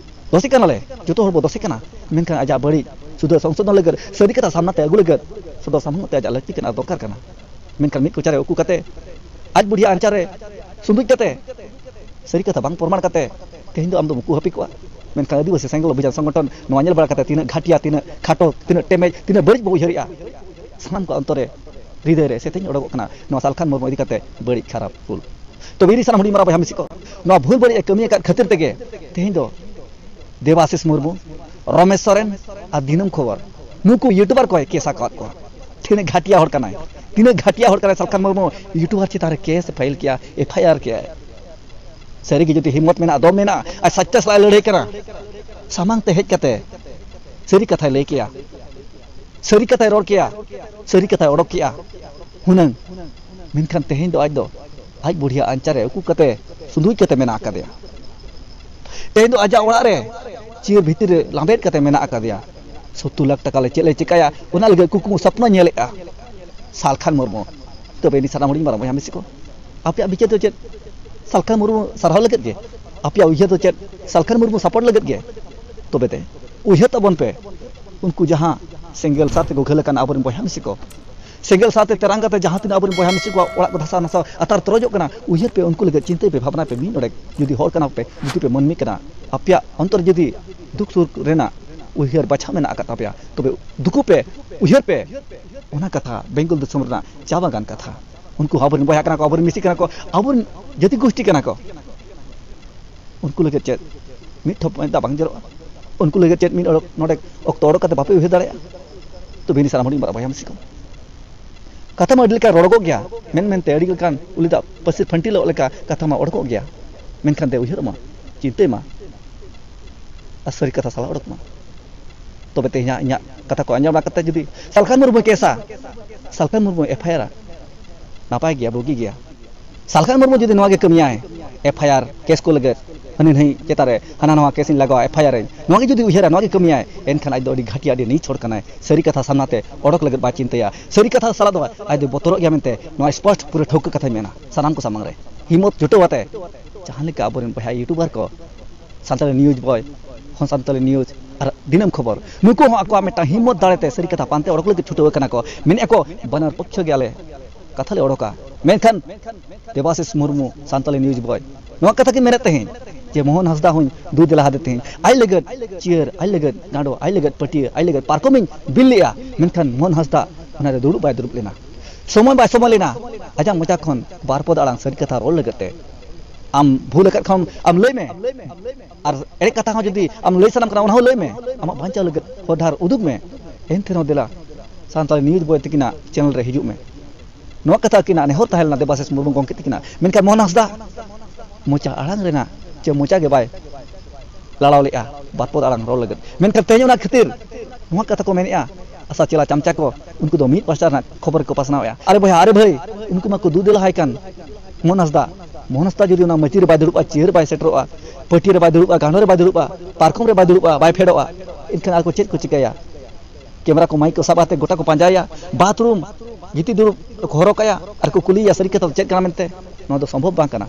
ᱫᱳᱥᱤ ᱠᱟᱱᱟᱞᱮ, ᱡᱚᱛᱚ ᱦᱚᱲ ᱵᱚ ᱫᱳᱥᱤ ᱠᱟᱱᱟ, ᱢᱮᱱᱠᱷᱟᱱ ᱟᱡᱟᱜ ᱵᱟᱹᱲᱤᱡ ᱥᱩᱫᱷᱟᱹ ᱥᱚᱝᱥᱳᱫᱷᱚᱱ ᱞᱟᱹᱜᱤᱫ, ᱥᱟᱹᱨᱤ ᱠᱟᱛᱷᱟ ᱥᱟᱢᱱᱟ ᱛᱮ ᱟᱹᱜᱩ ᱞᱟᱹᱜᱤᱫ ᱥᱚᱫᱚᱨ ᱥᱟᱢᱟᱝ ᱛᱮ ᱟᱡᱟᱜ ᱞᱟᱹᱠᱛᱤ ᱠᱟᱱᱟ ᱟᱨ ᱫᱚᱨᱠᱟᱨ ᱠᱟᱱᱟ᱾ ᱢᱮᱱᱠᱷᱟᱱ ᱢᱤᱫ ᱠᱚᱪᱟᱨᱮ ᱩᱠᱩ ᱠᱟᱛᱮ, ᱟᱡ ᱵᱩᱰᱷᱤᱭᱟᱜ ᱟᱧᱪᱟᱨ ᱨᱮ ᱥᱩᱸᱫᱩᱡ ᱠᱟᱛᱮ, ᱥᱟᱹᱨᱤ ᱠᱟᱛᱷᱟ ᱵᱟᱝ ᱯᱨᱚᱢᱟᱱ ᱠᱟᱛᱮ, ᱛᱮᱦᱮᱧ ᱫᱚ ᱟᱢ ᱫᱚᱢ ᱩᱠᱩ ᱦᱟᱹᱯᱤ ᱠᱚᱜᱼᱟ᱾ ᱢᱮᱱᱠᱷᱟᱱ ᱟᱹᱫᱤᱵᱟᱹᱥᱤ ᱥᱮᱸᱜᱮᱞ ᱚᱵᱷᱤᱡᱟᱱ ᱥᱚᱝᱜᱚᱴᱷᱚᱱ ᱱᱚᱣᱟ ᱧᱮᱞ ᱵᱟᱲᱟ ᱠᱟᱛᱮ, ᱛᱤᱱᱟᱹᱜ ᱜᱷᱟᱹᱴᱤᱭᱟ, ᱛᱤᱱᱟᱹᱜ ᱠᱷᱟᱴᱚ, ᱛᱤᱱᱟᱹᱜ ᱴᱮᱢᱮᱡ, ᱛᱤᱱᱟᱹᱜ ᱵᱟᱹᱲᱤᱡ ᱵᱚ ᱩᱭᱦᱟᱹᱨᱮᱜᱼᱟ, ᱥᱟᱱᱟᱢ ᱠᱚ ᱚᱱᱛᱚᱨ ᱨᱮ, ᱦᱨᱤᱫᱟᱹᱭ ᱨᱮ ᱥᱮᱛᱮᱧ ᱚᱰᱚᱠᱚᱜ ᱠᱟᱱᱟ ᱱᱚᱣᱟ ᱥᱟᱞᱠᱷᱟᱱ ᱢᱩᱨᱢᱩ ᱤᱫᱤ ᱠᱟᱛᱮ ᱵᱟᱹᱲᱤᱡ, ᱠᱷᱟᱨᱟᱯ, ᱵᱷᱩᱞ᱾ ᱛᱚᱵᱮ ᱤᱨᱤ ᱥᱟᱱᱟᱢ ᱦᱩᱰᱤᱧ ᱢᱟᱨᱟᱝ ᱵᱚᱭᱦᱟ ᱢᱤᱥᱤ ᱠᱚ, ᱱᱚᱣᱟ ᱵᱷᱩᱞ ᱵᱟᱹᱲᱤᱡ ᱮ ᱠᱟᱹᱢᱤ ᱟᱠᱟᱫ ᱠᱷᱟᱹᱛᱤᱨ ᱛᱮᱜᱮ ᱛᱮᱦᱮᱧ ᱫᱚ ᱫᱮᱵᱟᱥᱤᱥ ᱢᱩᱨᱢᱩ, ᱨᱚᱢᱮᱥ ᱥᱚᱨᱮᱱ ᱟᱨ ᱫᱤᱱᱟᱹᱢ ᱠᱷᱚᱵᱚᱨ, ᱱᱩᱠᱩ YouTuber ᱠᱚᱭ ᱠᱮᱥ ᱟᱠᱟᱫ ᱠᱚᱣᱟ᱾ ᱛᱤᱱᱟᱹᱜ ᱜᱷᱟᱹᱴᱤᱭᱟ ᱦᱚᱲ ᱠᱟᱱᱟᱭ, ᱛᱤᱱᱟᱹᱜ ᱜᱷᱟᱹᱴᱤᱭᱟ ᱦᱚᱲ ᱠᱟᱱᱟᱭ ᱥᱟᱞᱠᱷᱟᱱ ᱢᱩᱨᱢᱩ᱾ YouTuber ᱪᱮᱛᱟᱱ ᱨᱮ ᱠᱮᱥ ᱮ ᱯᱷᱟᱭᱤᱞ ᱠᱮᱭᱟ, FIR ᱠᱮᱭᱟᱭ᱾ ᱥᱟᱹᱨᱤ ᱜᱮ ᱡᱩᱫᱤ ᱦᱤᱢᱢᱚᱛ ᱢᱮᱱᱟᱜᱼᱟ, ᱫᱚᱢ ᱢᱮᱱᱟᱜᱼᱟ, ᱟᱨ ᱥᱟᱪᱪᱟ ᱥᱟᱞᱟᱜ ᱮ ᱞᱟᱹᱲᱦᱟᱹᱭ ᱠᱟᱱᱟ, ᱥᱟᱢᱟᱝ ᱛᱮ ᱦᱮᱡ ᱠᱟᱛᱮ ᱥᱟᱹᱨᱤ ᱠᱟᱛᱷᱟᱭ ᱞᱟᱹᱭ ᱠᱮᱭᱟ, ᱥᱟᱹᱨᱤ ᱠᱟᱛᱷᱟᱭ ᱨᱚᱲ ᱠᱮᱭᱟ, ᱥᱟᱹᱨᱤ ᱠᱟᱛᱷᱟᱭ ᱚᱰᱚᱠ ᱠᱮᱭᱟ ᱦᱩᱱᱟᱹᱝ᱾ ᱢᱮᱱᱠᱷᱟᱱ ᱛᱮᱦᱮᱧ ᱫᱚ ᱟᱡ ᱫᱚ ᱟᱡ ᱵᱩᱰᱷᱤᱭᱟᱜ ᱟᱧᱪᱟᱨ ᱨᱮ ᱩᱠᱩ ᱠᱟᱛᱮ, ᱥᱩᱸᱫᱩᱡ ᱠᱟᱛᱮ ᱢᱮᱱᱟᱜ ᱟᱠᱟᱫᱮᱭᱟ᱾ ᱛᱮᱦᱮᱧ ᱫᱚ ᱟᱡᱟᱜ ᱚᱲᱟᱜ ᱨᱮ ᱪᱤᱭᱟᱹᱨ ᱵᱷᱤᱛᱤᱨ ᱨᱮ ᱞᱟᱸᱵᱮᱫ ᱠᱟᱛᱮ ᱢᱮᱱᱟᱜ ᱟᱠᱟᱫᱮᱭᱟ᱾ ᱥᱚᱛᱛᱚᱨ ᱞᱟᱠᱷ ᱴᱟᱠᱟ ᱞᱮ ᱪᱮᱫ ᱞᱮ ᱪᱮᱠᱟᱭᱟ, ᱚᱱᱟ ᱞᱟᱹᱜᱤᱫ ᱠᱩᱠᱢᱩ ᱥᱚᱯᱱᱚ ᱧᱮᱞᱮᱫᱼᱟ ᱥᱟᱞᱠᱷᱟᱱ ᱢᱩᱨᱢᱩ᱾ ᱛᱚᱵᱮ ᱱᱤ ᱥᱟᱱᱟᱢ ᱦᱩᱰᱤᱧ ᱢᱟᱨᱟᱝ ᱵᱚᱭᱦᱟ ᱢᱤᱥᱤ ᱠᱚ, ᱟᱯᱮᱭᱟᱜ ᱵᱤᱪᱟᱹᱨ ᱫᱚ ᱪᱮᱫ ᱥᱟᱞᱠᱷᱟᱱ ᱢᱩᱨᱢᱩ ᱥᱟᱨᱦᱟᱣ ᱞᱟᱹᱜᱤᱫ ᱜᱮ? ᱟᱯᱮᱭᱟᱜ ᱩᱭᱦᱟᱹᱨ ᱫᱚ ᱪᱮᱫ ᱥᱟᱞᱠᱷᱟᱱ ᱢᱩᱨᱢᱩ ᱥᱟᱯᱳᱨᱴ ᱞᱟᱹᱜᱤᱫ ᱜᱮ? ᱛᱚᱵᱮ ᱛᱮ ᱩᱭᱦᱟᱹᱨ ᱛᱟᱵᱚᱱ ᱯᱮ, ᱩᱱᱠᱩ ᱡᱟᱦᱟᱸ ᱥᱮᱸᱜᱮᱞ ᱥᱟᱨ ᱛᱮᱠᱚ ᱜᱷᱟᱹᱞ ᱟᱠᱟᱱ ᱟᱵᱚᱨᱮᱱ ᱵᱚᱭᱦᱟ ᱢᱤᱥᱤ ᱠᱚ, ᱥᱮᱸᱜᱮᱞ ᱥᱟᱨ ᱛᱮ ᱛᱮᱨᱟᱝ ᱠᱟᱛᱮ ᱡᱟᱦᱟᱸ ᱛᱤᱱᱟᱹᱜ ᱟᱵᱚᱨᱮᱱ ᱵᱚᱭᱦᱟ ᱢᱤᱥᱤ ᱠᱚᱣᱟᱜ ᱚᱲᱟᱜ ᱠᱚ ᱫᱷᱟᱥᱟᱣ ᱱᱟᱥᱟᱣ ᱟᱛᱟᱨ ᱛᱚᱨᱚᱡᱚᱜ ᱠᱟᱱᱟ, ᱩᱭᱦᱟᱹᱨ ᱯᱮ, ᱩᱱᱠᱩ ᱞᱟᱹᱜᱤᱫ ᱪᱤᱱᱛᱟᱹᱭ ᱯᱮ, ᱵᱷᱟᱵᱽᱱᱟᱭ ᱯᱮ᱾ ᱢᱤᱫ ᱰᱚᱸᱰᱮᱠ ᱡᱩᱫᱤ ᱦᱚᱲ ᱠᱟᱱᱟ ᱯᱮ, ᱡᱩᱫᱤ ᱯᱮ ᱢᱟᱹᱱᱢᱤ ᱠᱟᱱᱟ, ᱟᱯᱮᱭᱟᱜ ᱚᱱᱛᱚᱨ ᱡᱩᱫᱤ ᱫᱩᱠ ᱥᱩᱠ ᱨᱮᱱᱟᱜ ᱩᱭᱦᱟᱹᱨ ᱵᱟᱪᱷᱟᱣ ᱢᱮᱱᱟᱜ ᱟᱠᱟᱫ ᱛᱟᱯᱮᱭᱟ, ᱛᱚᱵᱮ ᱫᱩᱠᱩ ᱯᱮ, ᱩᱭᱦᱟᱹᱨ ᱯᱮ, ᱚᱱᱟ ᱠᱟᱛᱷᱟ ᱵᱮᱝᱜᱚᱞ ᱫᱤᱥᱚᱢ ᱨᱮᱱᱟᱜ ᱪᱟ ᱵᱟᱜᱟᱱ ᱠᱟᱛᱷᱟ᱾ ᱩᱱᱠᱩ ᱟᱵᱚᱨᱮᱱ ᱵᱚᱭᱦᱟ ᱠᱟᱱᱟ ᱠᱚ, ᱟᱵᱚᱨᱮᱱ ᱢᱤᱥᱤ ᱠᱟᱱᱟ ᱠᱚ, ᱟᱵᱚᱨᱮᱱ ᱡᱟᱹᱛᱤ ᱜᱳᱥᱴᱤ ᱠᱟᱱᱟ ᱠᱚ᱾ ᱩᱱᱠᱩ ᱞᱟᱹᱜᱤᱫ ᱪᱮᱫ ᱢᱤᱫ ᱴᱷᱚᱯ ᱫᱟᱜ ᱵᱟᱝ ᱡᱚᱨᱚᱜᱼᱟ? ᱩᱱᱠᱩ ᱞᱟᱹᱜᱤᱫ ᱪᱮᱫ ᱢᱤᱫ ᱚᱰᱚᱠ ᱱᱚᱰᱮ ᱚᱠᱛᱚ ᱚᱰᱚᱠ ᱠᱟᱛᱮ ᱵᱟᱯᱮ ᱩᱭᱦᱟᱹᱨ ᱫᱟᱲᱮᱭᱟᱜᱼᱟ? ᱛᱚᱵᱮ ᱱᱤ ᱥᱟᱱᱟᱢ ᱦᱩᱰᱤᱧ ᱢᱟᱨᱟᱝ ᱵᱚᱭᱦᱟ ᱢᱤᱥᱤ ᱠᱚ, ᱠᱟᱛᱷᱟ ᱢᱟ ᱟᱹᱰᱤ ᱞᱮᱠᱟ ᱨᱚᱲᱚᱜᱚᱜ ᱜᱮᱭᱟ, ᱢᱮᱱ ᱢᱮᱱᱛᱮ ᱟᱹᱰᱤ ᱞᱮᱠᱟᱱ ᱩᱞᱤ ᱫᱟᱜ ᱯᱟᱹᱥᱤᱨ ᱯᱷᱟᱹᱱᱴᱤᱞᱚᱜ ᱞᱮᱠᱟ ᱠᱟᱛᱷᱟ ᱢᱟ ᱚᱰᱚᱠᱚᱜ ᱜᱮᱭᱟ, ᱢᱮᱱᱠᱷᱟᱱ ᱫᱮ ᱩᱭᱦᱟᱹᱨᱚᱜ ᱢᱟ, ᱪᱤᱱᱛᱟᱹᱭ ᱢᱟ, ᱟᱨ ᱥᱟᱹᱨᱤ ᱠᱟᱛᱷᱟ ᱥᱟᱞᱟᱜ ᱚᱰᱚᱠ ᱢᱟ᱾ ᱛᱚᱵᱮ ᱛᱮᱦᱮᱧᱟᱜ ᱤᱧᱟᱹᱜ ᱠᱟᱛᱷᱟ ᱠᱚ ᱟᱸᱡᱚᱢ ᱵᱟᱲᱟ ᱠᱟᱛᱮ ᱡᱩᱫᱤ ᱥᱟᱞᱠᱷᱟᱱ ᱢᱩᱨᱢᱩᱭ ᱠᱮᱥᱟ, ᱥᱟᱞᱠᱷᱟᱱ ᱢᱩᱨᱢᱩᱭ ᱮᱯᱷ ᱟᱭ ᱟᱨᱟ, ᱱᱟᱯᱟᱭ ᱜᱮᱭᱟ, ᱵᱩᱜᱤ ᱜᱮᱭᱟ᱾ ᱥᱟᱞᱠᱷᱟᱱ ᱢᱩᱨᱢᱩ ᱡᱩᱫᱤ ᱱᱚᱣᱟ ᱜᱮ ᱠᱟᱹᱢᱤᱭᱟᱭ, ᱮᱯᱷ ᱟᱭ ᱟᱨ ᱠᱮᱥ ᱠᱚ ᱞᱟᱹᱜᱤᱫ, ᱦᱟᱹᱱᱤ ᱱᱟᱹᱭ ᱪᱮᱛᱟᱱ ᱨᱮ ᱦᱟᱱᱟ ᱱᱟᱣᱟ ᱠᱮᱥ ᱤᱧ ᱞᱟᱜᱟᱣᱟ, ᱮᱯᱷ ᱟᱭ ᱟᱨ ᱟᱹᱧ, ᱱᱚᱣᱟ ᱜᱮ ᱡᱩᱫᱤ ᱩᱭᱦᱟᱹᱨᱟ, ᱱᱚᱣᱟ ᱜᱮ ᱠᱟᱹᱢᱤᱭᱟᱭ, ᱮᱱᱠᱷᱟᱱ ᱟᱡ ᱫᱚ ᱟᱹᱰᱤ ᱜᱷᱟᱹᱴᱤ, ᱟᱹᱰᱤ ᱱᱤᱪ ᱦᱚᱲ ᱠᱟᱱᱟᱭ᱾ ᱥᱟᱹᱨᱤ ᱠᱟᱛᱷᱟ ᱥᱟᱢᱱᱟ ᱛᱮ ᱚᱰᱚᱠ ᱞᱟᱹᱜᱤᱫ ᱵᱟᱭ ᱪᱤᱱᱛᱟᱹᱭᱟ᱾ ᱥᱟᱹᱨᱤ ᱠᱟᱛᱷᱟ ᱥᱟᱞᱟᱜ ᱫᱚ ᱟᱡ ᱫᱚᱭ ᱵᱚᱛᱚᱨᱚᱜ ᱜᱮᱭᱟ ᱢᱮᱱᱛᱮ ᱱᱚᱣᱟ ᱥᱯᱚᱥᱴ ᱯᱩᱨᱟᱹ ᱴᱷᱟᱹᱣᱠᱟᱹ ᱠᱟᱛᱷᱟᱧ ᱢᱮᱱᱟ ᱥᱟᱱᱟᱢ ᱠᱚ ᱥᱟᱢᱟᱝ ᱨᱮ᱾ ᱦᱤᱢᱢᱚᱛ ᱡᱩᱴᱟᱹᱣ ᱟᱛᱮ ᱡᱟᱦᱟᱸ ᱞᱮᱠᱟ ᱟᱵᱚᱨᱮᱱ ᱵᱚᱭᱦᱟ ᱤᱭᱩᱴᱩᱵᱟᱨ ᱠᱚ, ᱥᱟᱱᱛᱟᱲᱤ ᱱᱤᱭᱩᱡᱽ ᱵᱚᱭ, ᱦᱚᱸ ᱥᱟᱱᱛᱟᱲᱤ ᱱᱤᱭᱩᱡᱽ ᱟᱨ ᱫᱤᱱᱟᱹᱢ ᱠᱷᱚᱵᱚᱨ, ᱱᱩᱠᱩ ᱦᱚᱸ ᱟᱠᱚᱣᱟᱜ ᱢᱤᱫᱴᱟᱝ ᱦᱤᱢᱢᱚᱛ ᱫᱟᱲᱮ ᱛᱮ ᱥᱟᱹᱨᱤ ᱠᱟᱛᱷᱟ ᱯᱟᱱᱛᱮ ᱚᱰᱚᱠ ᱞᱟᱹᱜᱤᱫ ᱪᱷᱩᱴᱟᱹᱣ ᱟᱠᱟᱱᱟ ᱠᱚ᱾ ᱢᱮᱱᱮᱫᱼᱟ ᱠᱚ, ᱵᱟᱱᱟᱨ ᱯᱚᱠᱠᱷᱚ ᱜᱮ ᱟᱞᱮ ᱠᱟᱛᱷᱟ ᱞᱮ ᱚᱰᱚᱠᱟ᱾ ᱢᱮᱱᱠᱷᱟᱱ ᱫᱮᱵᱟᱥᱤᱥ ᱢᱩᱨᱢᱩ, ᱥᱟᱱᱛᱟᱲᱤ ᱱᱤᱭᱩᱡᱽ ᱵᱚᱭ, ᱱᱚᱣᱟ ᱠᱟᱛᱷᱟ ᱜᱮ ᱢᱮᱱᱮᱫ ᱛᱟᱦᱮᱸᱫ ᱡᱮ ᱢᱳᱦᱚᱱ ᱦᱟᱸᱥᱫᱟ ᱦᱚᱸᱧ ᱫᱩ ᱫᱮᱞᱟ ᱟᱫᱮ ᱛᱟᱦᱮᱸᱫ, ᱟᱡ ᱞᱟᱹᱜᱤᱫ ᱪᱤᱭᱟᱹᱨ, ᱟᱡ ᱞᱟᱹᱜᱤᱫ ᱜᱟᱸᱰᱚ, ᱟᱡ ᱞᱟᱹᱜᱤᱫ ᱯᱟᱹᱴᱭᱟᱹ, ᱟᱡ ᱞᱟᱹᱜᱤᱫ ᱯᱟᱨᱠᱚᱢᱤᱧ ᱵᱤᱞ ᱞᱮᱫᱼᱟ, ᱢᱮᱱᱠᱷᱟᱱ ᱢᱳᱦᱚᱱ ᱦᱟᱸᱥᱫᱟ ᱚᱱᱟᱨᱮ ᱫᱩᱲᱩᱵ ᱵᱟᱭ ᱫᱩᱲᱩᱵ ᱞᱮᱱᱟ, ᱥᱚᱢᱚᱭ ᱵᱟᱭ ᱥᱚᱢᱚᱭ ᱞᱮᱱᱟ ᱟᱡᱟᱜ ᱢᱚᱪᱟ ᱠᱷᱚᱱ ᱵᱟᱨ ᱯᱚᱫ ᱟᱲᱟᱝ ᱥᱟᱹᱨᱤ ᱠᱟᱛᱷᱟ ᱨᱚᱲ ᱞᱟᱹᱜᱤᱫ ᱛᱮ᱾ ᱟᱢ ᱵᱷᱩᱞ ᱟᱠᱟᱫ ᱠᱷᱟᱱ ᱟᱢ ᱞᱟᱹᱭ ᱢᱮ, ᱟᱨ ᱮᱲᱮ ᱠᱟᱛᱷᱟ ᱦᱚᱸ ᱡᱩᱫᱤ ᱟᱢ ᱞᱟᱹᱭ ᱥᱟᱱᱟᱢ ᱠᱟᱱᱟ, ᱚᱱᱟ ᱦᱚᱸ ᱞᱟᱹᱭ ᱢᱮ, ᱟᱢᱟᱜ ᱵᱟᱧᱪᱟᱣ ᱞᱟᱹᱜᱤᱫ ᱦᱚᱨ ᱰᱟᱦᱟᱨ ᱩᱫᱩᱜ ᱢᱮ᱾ ᱮᱱᱛᱮ ᱨᱮᱦᱚᱸ ᱫᱮᱞᱟ ᱥᱟᱱᱛᱟᱲᱤ ᱱᱤᱭᱩᱡᱽ ᱵᱚᱭ ᱛᱤᱠᱤᱱᱟᱜ ᱪᱮᱱᱮᱞ ᱨᱮ ᱦᱤᱡᱩᱜ ᱢᱮ᱾ ᱱᱚᱣᱟ ᱠᱟᱛᱷᱟ ᱟᱹᱠᱤᱱᱟᱜ ᱱᱮᱦᱚᱨ ᱛᱟᱦᱮᱸ ᱞᱮᱱᱟ ᱫᱮᱵᱟᱥᱤᱥ ᱢᱩᱨᱢᱩ ᱜᱚᱢᱠᱮ ᱛᱤᱠᱤᱱᱟᱜ, ᱢᱮᱱᱠᱷᱟᱱ ᱢᱳᱦᱚᱱ ᱦᱟᱸᱥᱫᱟ ᱢᱚᱪᱟ ᱟᱲᱟᱝ ᱨᱮᱱᱟᱜ ᱪᱮ ᱢᱚᱪᱟ ᱜᱮ ᱵᱟᱭ ᱞᱟᱲᱟᱣ ᱞᱮᱫᱼᱟ ᱵᱟᱨ ᱯᱚᱫ ᱟᱲᱟᱝ ᱨᱚᱲ ᱞᱟᱹᱜᱤᱫ᱾ ᱢᱮᱱᱠᱷᱟᱱ ᱛᱮᱦᱮᱧ ᱚᱱᱟ ᱠᱷᱟᱹᱛᱤᱨ ᱱᱚᱣᱟ ᱠᱟᱛᱷᱟ ᱠᱚ ᱢᱮᱱᱮᱫᱼᱟ, ᱟᱥᱟ ᱪᱮᱞᱟ ᱪᱟᱢᱪᱟ ᱠᱚ, ᱩᱱᱠᱩ ᱫᱚ ᱢᱤᱫ ᱯᱟᱥᱴᱟ ᱨᱮᱱᱟᱜ ᱠᱷᱚᱵᱚᱨ ᱠᱚ ᱯᱟᱥᱱᱟᱣᱮᱫᱼᱟ᱾ ᱟᱨᱮ ᱵᱚᱭᱦᱟ, ᱟᱨᱮ ᱵᱷᱟᱹᱭ, ᱩᱱᱠᱩ ᱢᱟᱠᱚ ᱫᱩ ᱫᱮᱞᱟ ᱦᱟᱭ ᱠᱟᱱ ᱢᱳᱦᱚᱱ ᱦᱟᱸᱥᱫᱟ᱾ ᱢᱳᱦᱚᱱ ᱦᱟᱸᱥᱫᱟ ᱡᱩᱫᱤ ᱚᱱᱟ ᱢᱟᱹᱪᱤ ᱨᱮ ᱵᱟᱭ ᱫᱩᱲᱩᱵᱼᱟ, ᱪᱤᱭᱟᱹᱨ ᱵᱟᱭ ᱥᱮᱴᱮᱨᱚᱜᱼᱟ, ᱯᱟᱹᱴᱭᱟᱹ ᱨᱮ ᱵᱟᱭ ᱫᱩᱲᱩᱵᱼᱟ, ᱜᱟᱸᱰᱚ ᱨᱮ ᱵᱟᱭ ᱫᱩᱲᱩᱵᱼᱟ, ᱯᱟᱨᱠᱚᱢ ᱨᱮ ᱵᱟᱭ ᱫᱩᱲᱩᱵᱼᱟ, ᱵᱟᱭ ᱯᱷᱮᱰᱚᱜᱼᱟ, ᱮᱱᱠᱷᱟᱱ ᱟᱨ ᱠᱚ ᱪᱮᱫ ᱠᱚ ᱪᱤᱠᱟᱹᱭᱟ? ᱠᱮᱢᱮᱨᱟ ᱠᱚ, ᱢᱟᱭᱤᱠ ᱠᱚ ᱥᱟᱵ ᱠᱟᱛᱮ ᱜᱚᱴᱟ ᱠᱚ ᱯᱟᱸᱡᱟᱭᱟ, ᱵᱟᱛᱷᱨᱩᱢ, ᱜᱤᱛᱤᱡ ᱫᱩᱲᱩᱵ ᱠᱚ ᱦᱚᱨᱚᱜ ᱠᱟᱭᱟ ᱟᱨ ᱠᱚ ᱠᱩᱞᱤᱭᱮᱭᱟ, "ᱥᱟᱹᱨᱤ ᱠᱟᱛᱷᱟ ᱫᱚ ᱪᱮᱫ ᱠᱟᱱᱟ ᱢᱮᱱᱛᱮ?" ᱱᱚᱣᱟ ᱫᱚ ᱥᱚᱢᱵᱷᱚᱵ ᱵᱟᱝ ᱠᱟᱱᱟ,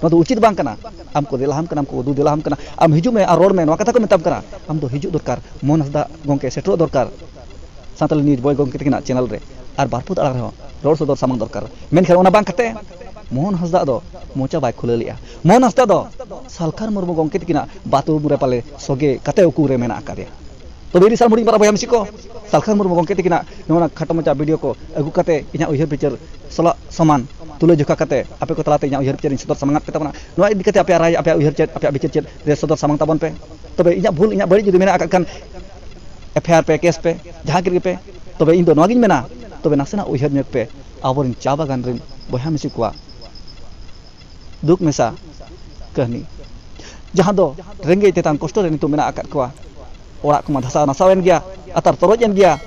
ᱱᱚᱣᱟ ᱫᱚ ᱩᱪᱤᱛ ᱵᱟᱝ ᱠᱟᱱᱟ᱾ ᱟᱢ ᱠᱚ ᱫᱮᱞᱟ ᱦᱟᱢ ᱠᱟᱱᱟ, ᱟᱢ ᱠᱚ ᱩᱫᱩᱜ ᱫᱮᱞᱟ ᱦᱟᱢ ᱠᱟᱱᱟ, ᱟᱢ ᱦᱤᱡᱩᱜ ᱢᱮ ᱟᱨ ᱨᱚᱲ ᱢᱮ, ᱱᱚᱣᱟ ᱠᱟᱛᱷᱟ ᱠᱚ ᱢᱮᱛᱟᱢ ᱠᱟᱱᱟ᱾ ᱟᱢ ᱫᱚ ᱦᱤᱡᱩᱜ ᱫᱚᱨᱠᱟᱨ, ᱢᱳᱦᱚᱱ ᱦᱟᱸᱥᱫᱟ ᱜᱚᱢᱠᱮ ᱥᱮᱴᱮᱨᱚᱜ ᱫᱚᱨᱠᱟᱨ ᱥᱟᱱᱛᱟᱲᱤ ᱱᱤᱭᱩᱡᱽ ᱵᱚᱭ ᱜᱚᱢᱠᱮ ᱛᱟᱹᱠᱤᱱᱟᱜ ᱪᱮᱱᱮᱞ ᱨᱮ, ᱟᱨ ᱵᱟᱨ ᱯᱷᱟᱹᱫ ᱟᱲᱟᱝ ᱨᱮᱦᱚᱸ ᱨᱚᱲ ᱥᱚᱫᱚᱨ ᱥᱟᱢᱟᱝ ᱫᱚᱨᱠᱟᱨ᱾ ᱢᱮᱱᱠᱷᱟᱱ ᱚᱱᱟ ᱵᱟᱝ ᱠᱟᱛᱮ ᱢᱳᱦᱚᱱ ᱦᱟᱸᱥᱫᱟ ᱫᱚ ᱢᱚᱪᱟ ᱵᱟᱭ ᱠᱷᱩᱞᱟᱹᱣ ᱞᱮᱜᱼᱟ᱾ ᱢᱳᱦᱚᱱ ᱦᱟᱸᱥᱫᱟ ᱫᱚ ᱥᱟᱞᱠᱷᱟᱱ ᱢᱩᱨᱢᱩ ᱜᱚᱢᱠᱮ ᱛᱟᱹᱠᱤᱱᱟᱜ ᱵᱟᱛᱷᱨᱩᱢ ᱨᱮ ᱯᱟᱞᱮ ᱥᱚᱜᱮ ᱠᱟᱛᱮ ᱩᱠᱩ ᱨᱮ ᱢᱮᱱᱟᱜ ᱟᱠᱟᱫᱮᱭᱟ᱾ ᱛᱚᱵᱮ ᱤᱫᱤ ᱥᱟᱱᱟᱢ ᱦᱩᱰᱤᱧ ᱯᱟᱨᱟ ᱵᱚᱭᱦᱟ ᱢᱤᱥᱤ ᱠᱚ, ᱥᱟᱞᱠᱷᱟᱱ ᱢᱩᱨᱢᱩ ᱜᱚᱢᱠᱮ ᱛᱟᱹᱠᱤᱱᱟᱜ ᱱᱚᱣᱟ ᱠᱷᱟᱴᱚ ᱢᱟᱪᱷᱟ ᱵᱷᱤᱰᱤᱭᱳ ᱠᱚ ᱟᱹᱜᱩ ᱠᱟᱛᱮ ᱤᱧᱟᱹᱜ ᱩᱭᱦᱟᱹᱨ ᱵᱤᱪᱟᱹᱨ ᱥᱟᱞᱟᱜ ᱥᱚᱢᱟᱱ ᱛᱩᱞᱟᱹ ᱡᱚᱠᱷᱟ ᱠᱟᱛᱮ ᱟᱯᱮ ᱠᱚ ᱛᱟᱞᱟᱛᱮ ᱤᱧᱟᱹᱜ ᱩᱭᱦᱟᱹᱨ ᱵᱤᱪᱟᱹᱨ ᱤᱧ ᱥᱚᱫᱚᱨ ᱥᱟᱢᱟᱝ ᱟᱫ ᱯᱮ ᱛᱟᱵᱚᱱᱟ᱾ ᱱᱚᱣᱟ ᱤᱫᱤ ᱠᱟᱛᱮ ᱟᱯᱮᱭᱟᱜ ᱨᱟᱭ, ᱟᱯᱮᱭᱟᱜ ᱩᱭᱦᱟᱹᱨ ᱪᱮᱫ, ᱟᱯᱮᱭᱟᱜ ᱵᱤᱪᱟᱹᱨ ᱪᱮᱫ ᱨᱮ ᱥᱚᱫᱚᱨ ᱥᱟᱢᱟᱝ ᱛᱟᱵᱚᱱ ᱯᱮ᱾ ᱛᱚᱵᱮ ᱤᱧᱟᱹᱜ ᱵᱷᱩᱞ, ᱤᱧᱟᱹᱜ ᱵᱟᱹᱲᱤᱡ ᱡᱩᱫᱤ ᱢᱮᱱᱟᱜ ᱟᱠᱟᱫ ᱠᱷᱟᱱ, ᱮᱯᱷ ᱟᱭ ᱟᱨ ᱯᱮ, ᱠᱮᱥ ᱯᱮ, ᱡᱟᱦᱟᱸ ᱠᱮᱫ ᱜᱮᱯᱮ᱾ ᱛᱚᱵᱮ ᱤᱧ ᱫᱚ ᱱᱚᱣᱟᱜᱤᱧ ᱢᱮᱱᱟ, ᱛᱚᱵᱮ ᱱᱟᱥᱮᱱᱟᱜ ᱩᱭᱦᱟᱹᱨ ᱧᱚᱜ ᱯᱮ, ᱟᱵᱚᱨᱮᱱ ᱪᱟ ᱵᱟᱜᱟᱱ ᱨᱮᱱ ᱵᱚᱭᱦᱟ ᱢᱤᱥᱤ ᱠᱚᱣᱟᱜ ᱫᱩᱠ ᱢᱮᱥᱟ ᱠᱟᱹᱦᱱᱤ, ᱡᱟᱦᱟᱸ ᱫᱚ ᱨᱮᱸᱜᱮᱡ ᱛᱮᱛᱟᱝ ᱠᱚᱥᱴᱚ ᱨᱮ ᱱᱤᱛᱚᱜ ᱢᱮᱱᱟᱜ ᱟᱠᱟᱫ ᱠᱚᱣᱟ᱾ ᱚᱲᱟᱜ ᱠᱚᱢᱟ ᱫᱷᱟᱥᱟᱣ ᱱᱟᱥᱟᱣ ᱮᱱ ᱜᱮᱭᱟ, ᱟᱛᱟᱨ ᱛᱚᱨᱚᱡ ᱮᱱ ᱜᱮᱭᱟ,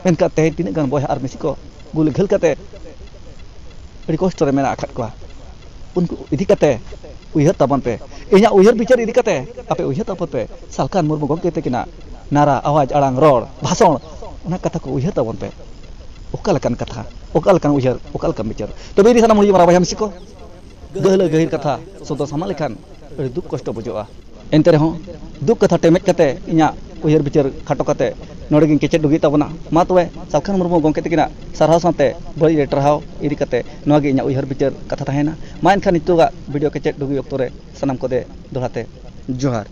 ᱢᱮᱱᱠᱷᱟᱱ ᱛᱮᱦᱮᱧ ᱛᱤᱱᱟᱹᱜ ᱜᱟᱱ ᱵᱚᱭᱦᱟ ᱟᱨ ᱢᱤᱥᱤ ᱠᱚ ᱜᱩᱞᱤ ᱜᱷᱟᱹᱞ ᱠᱟᱛᱮ ᱟᱹᱰᱤ ᱠᱚᱥᱴᱚ ᱨᱮ ᱢᱮᱱᱟᱜ ᱟᱠᱟᱫ ᱠᱚᱣᱟ᱾ ᱩᱱᱠᱩ ᱤᱫᱤ ᱠᱟᱛᱮ ᱩᱭᱦᱟᱹᱨ ᱛᱟᱵᱚᱱ ᱯᱮ᱾ ᱤᱧᱟᱹᱜ ᱩᱭᱦᱟᱹᱨ ᱵᱤᱪᱟᱹᱨ ᱤᱫᱤ ᱠᱟᱛᱮ ᱟᱯᱮ ᱩᱭᱦᱟᱹᱨ ᱛᱟᱵᱚᱱ ᱯᱮ᱾ ᱥᱟᱞᱠᱷᱟᱱ ᱢᱩᱨᱢᱩ ᱜᱚᱢᱠᱮ ᱛᱟᱹᱠᱤᱱᱟᱜ ᱱᱟᱨᱟ, ᱟᱣᱟᱡᱽ, ᱟᱲᱟᱝ, ᱨᱚᱲ, ᱵᱷᱟᱥᱚᱱ, ᱚᱱᱟ ᱠᱟᱛᱷᱟ ᱠᱚ ᱩᱭᱦᱟᱹᱨ ᱛᱟᱵᱚᱱ ᱯᱮ᱾ ᱚᱠᱟ ᱞᱮᱠᱟᱱ ᱠᱟᱛᱷᱟ, ᱚᱠᱟ ᱞᱮᱠᱟᱱ ᱩᱭᱦᱟᱹᱨ, ᱚᱠᱟ ᱞᱮᱠᱟᱱ ᱵᱤᱪᱟᱹᱨ? ᱛᱚᱵᱮ ᱤᱫᱤ ᱥᱟᱱᱟᱢ ᱦᱩᱰᱤᱧ ᱢᱟᱨᱟᱝ ᱵᱚᱭᱦᱟ ᱢᱤᱥᱤ ᱠᱚ, ᱜᱟᱹᱦᱞᱟᱹ ᱜᱟᱹᱦᱤᱨ ᱠᱟᱛᱷᱟ ᱥᱚᱫᱚᱨ ᱥᱟᱢᱟᱝ ᱞᱮᱠᱷᱟᱱ ᱟᱹᱰᱤ ᱫᱩᱠ ᱠᱚᱥᱴᱚ ᱵᱩᱡᱷᱟᱹᱜᱼᱟ᱾ ᱮᱱᱛᱮ ᱨᱮᱦᱚᱸ ᱫᱩᱠ ᱠᱟᱛᱷᱟ ᱴᱮᱢᱮᱡ ᱠᱟᱛᱮ ᱤᱧᱟᱹᱜ ᱩᱭᱦᱟᱹᱨ ᱵᱤᱪᱟᱹᱨ ᱠᱷᱟᱴᱚ ᱠᱟᱛᱮ ᱱᱚᱰᱮ ᱜᱤᱧ ᱠᱮᱪᱮᱫ ᱰᱩᱜᱤ ᱛᱟᱵᱚᱱᱟ᱾ ᱢᱟ ᱛᱚᱵᱮ ᱥᱟᱞᱠᱷᱟᱱ ᱢᱩᱨᱢᱩ ᱜᱚᱢᱠᱮ ᱛᱟᱹᱠᱤᱱᱟᱜ ᱥᱟᱨᱦᱟᱣ ᱥᱟᱶᱛᱮ ᱵᱟᱹᱲᱤᱡ ᱨᱮ ᱴᱟᱨᱦᱟᱣ ᱤᱫᱤ ᱠᱟᱛᱮ ᱱᱚᱣᱟ ᱜᱮ ᱤᱧᱟᱹᱜ ᱩᱭᱦᱟᱹᱨ ᱵᱤᱪᱟᱹᱨ ᱠᱟᱛᱷᱟ ᱛᱟᱦᱮᱸᱭᱮᱱᱟ᱾ ᱢᱟ ᱮᱱᱠᱷᱟᱱ ᱱᱤᱛᱚᱜᱟᱜ ᱵᱷᱤᱰᱤᱭᱳ ᱠᱮᱪᱮᱫ ᱰᱩᱜᱤ ᱚᱠᱛᱚ ᱨᱮ ᱥᱟᱱᱟᱢ ᱠᱚᱫᱮ ᱫᱚᱦᱲᱟ ᱛᱮ ᱡᱚᱦᱟᱨ᱾